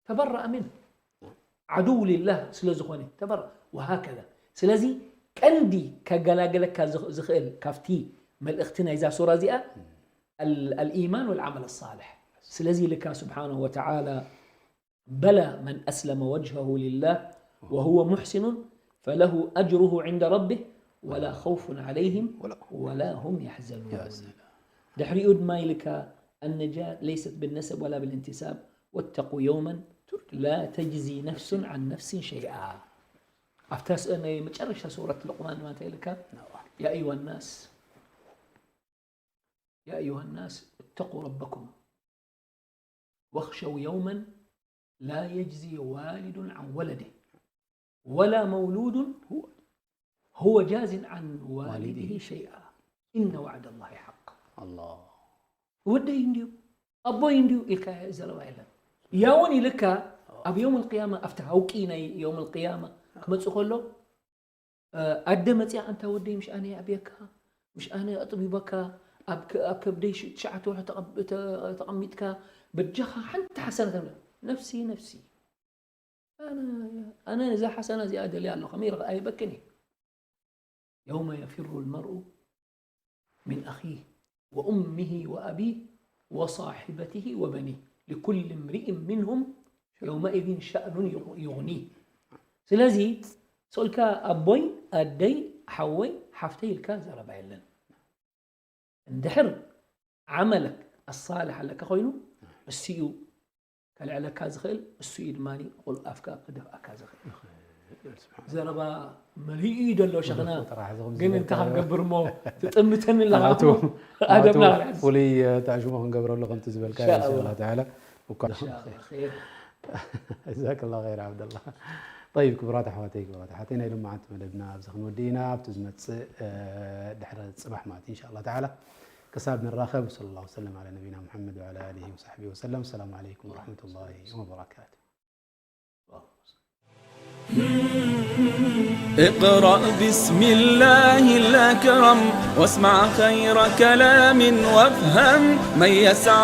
تبرأ منه عدو لله ስለ ዝኾነ تبرأ وهكذا ስለዚ ቀንዲ ከገላግለካ ዝኽእል ካብቲ መልእኽቲ ናይዛ ሱራ እዚኣ الإيمان والعمل الصالح ስለዚ ኢልካ سبحانه وتعالى بلى من أسلم وجهه لله وهو محسن فله أجره عند ربه ولا خوف عليهم ولا هم يحزنون ድሕሪኡ ድማ ኢልካ النجاة ليست بالنسب ولا بالانتساب واتقوا يوما لا تجزي نفس عن نفس شيئا ኣብታ ናይ መጨረሻ ሱረት ልቁማን ድማ እንታይ ኢልካ يا أيها الناس يا أيها الناس اتقوا ربكم واخشوا يوما لا يجزي والد عن ولده ولا مولود هو جاز عن والده شيئا إن وعد الله حق الله ወደይ እንድዩ ኣቦይ እንድዩ ኢልካ ዘረባ የለን ያውን ኢልካ ኣብ የውም ልቅያማ ኣብቲ ሃውቂ ናይ የውም ልቅያማ ክመፅእ ከሎ ኣደ መፅያ ኣንታ ወደይ ምሽ ኣነ የዕብየካ ምሽ ኣነ ኣጥቢበካ ኣብ ከብደይ ትሽዓተ ወርሒ ተቐሚጥካ በጃኻ ሓንቲ ሓሰነት ነፍሲ ነፍሲ ኣነ እዛ ሓሰና እዚኣ ደልያ ኣሎ ከመይ ኣይበክን እየ يوم يفر المرء من أخيه وأمه وأبيه وصاحبته وبنيه لكل امرئ منهم يومئذ شأن يغنيه ስለዚ ስእልካ ኣቦይ ኣደይ ሓወይ ሓፍተይ ኢልካ ዘረባ የለን እንድሕር ዓመለክ ኣሳልሕ ኣለካ ኮይኑ እሱ እዩ ከልዕለካ ዝኽእል እሱ እዩ ድማ ቁል ኣፍካ ክደፍኣካ ዝኽእል ዘረባ መሊኡ እዩ ደሎ ሸኽና ግን እንታይ ክንገብር እሞ ትጥምተኒ ኣለኻቱ ኣደብና ፍሉይ ተዕሽሞ ክንገብረሉ ከምቲ ዝበልካ ኢንሻላ ተዓላ እኳ ጀዛከላ ኸይር ዓብደላ طيب ክቡራት ኣሕዋተይ ክቡራት ኣሓተይ ናይ ሎማዓንቲ መደብና ኣብዚ ክንወዲ ኢና ኣብቲ ዝመፅእ ድሕረ ፅባሕ ማለት እንሻላ ተዓላ ክሳብ ንራኸብ صلى الله وسلم على نبينا محمد وعلى آله وصحبه وسلم السلام عليكم ورحمة الله وبركاته اقرأ بسم الله الأكرم واسمع خير كلام وافهم من يسعى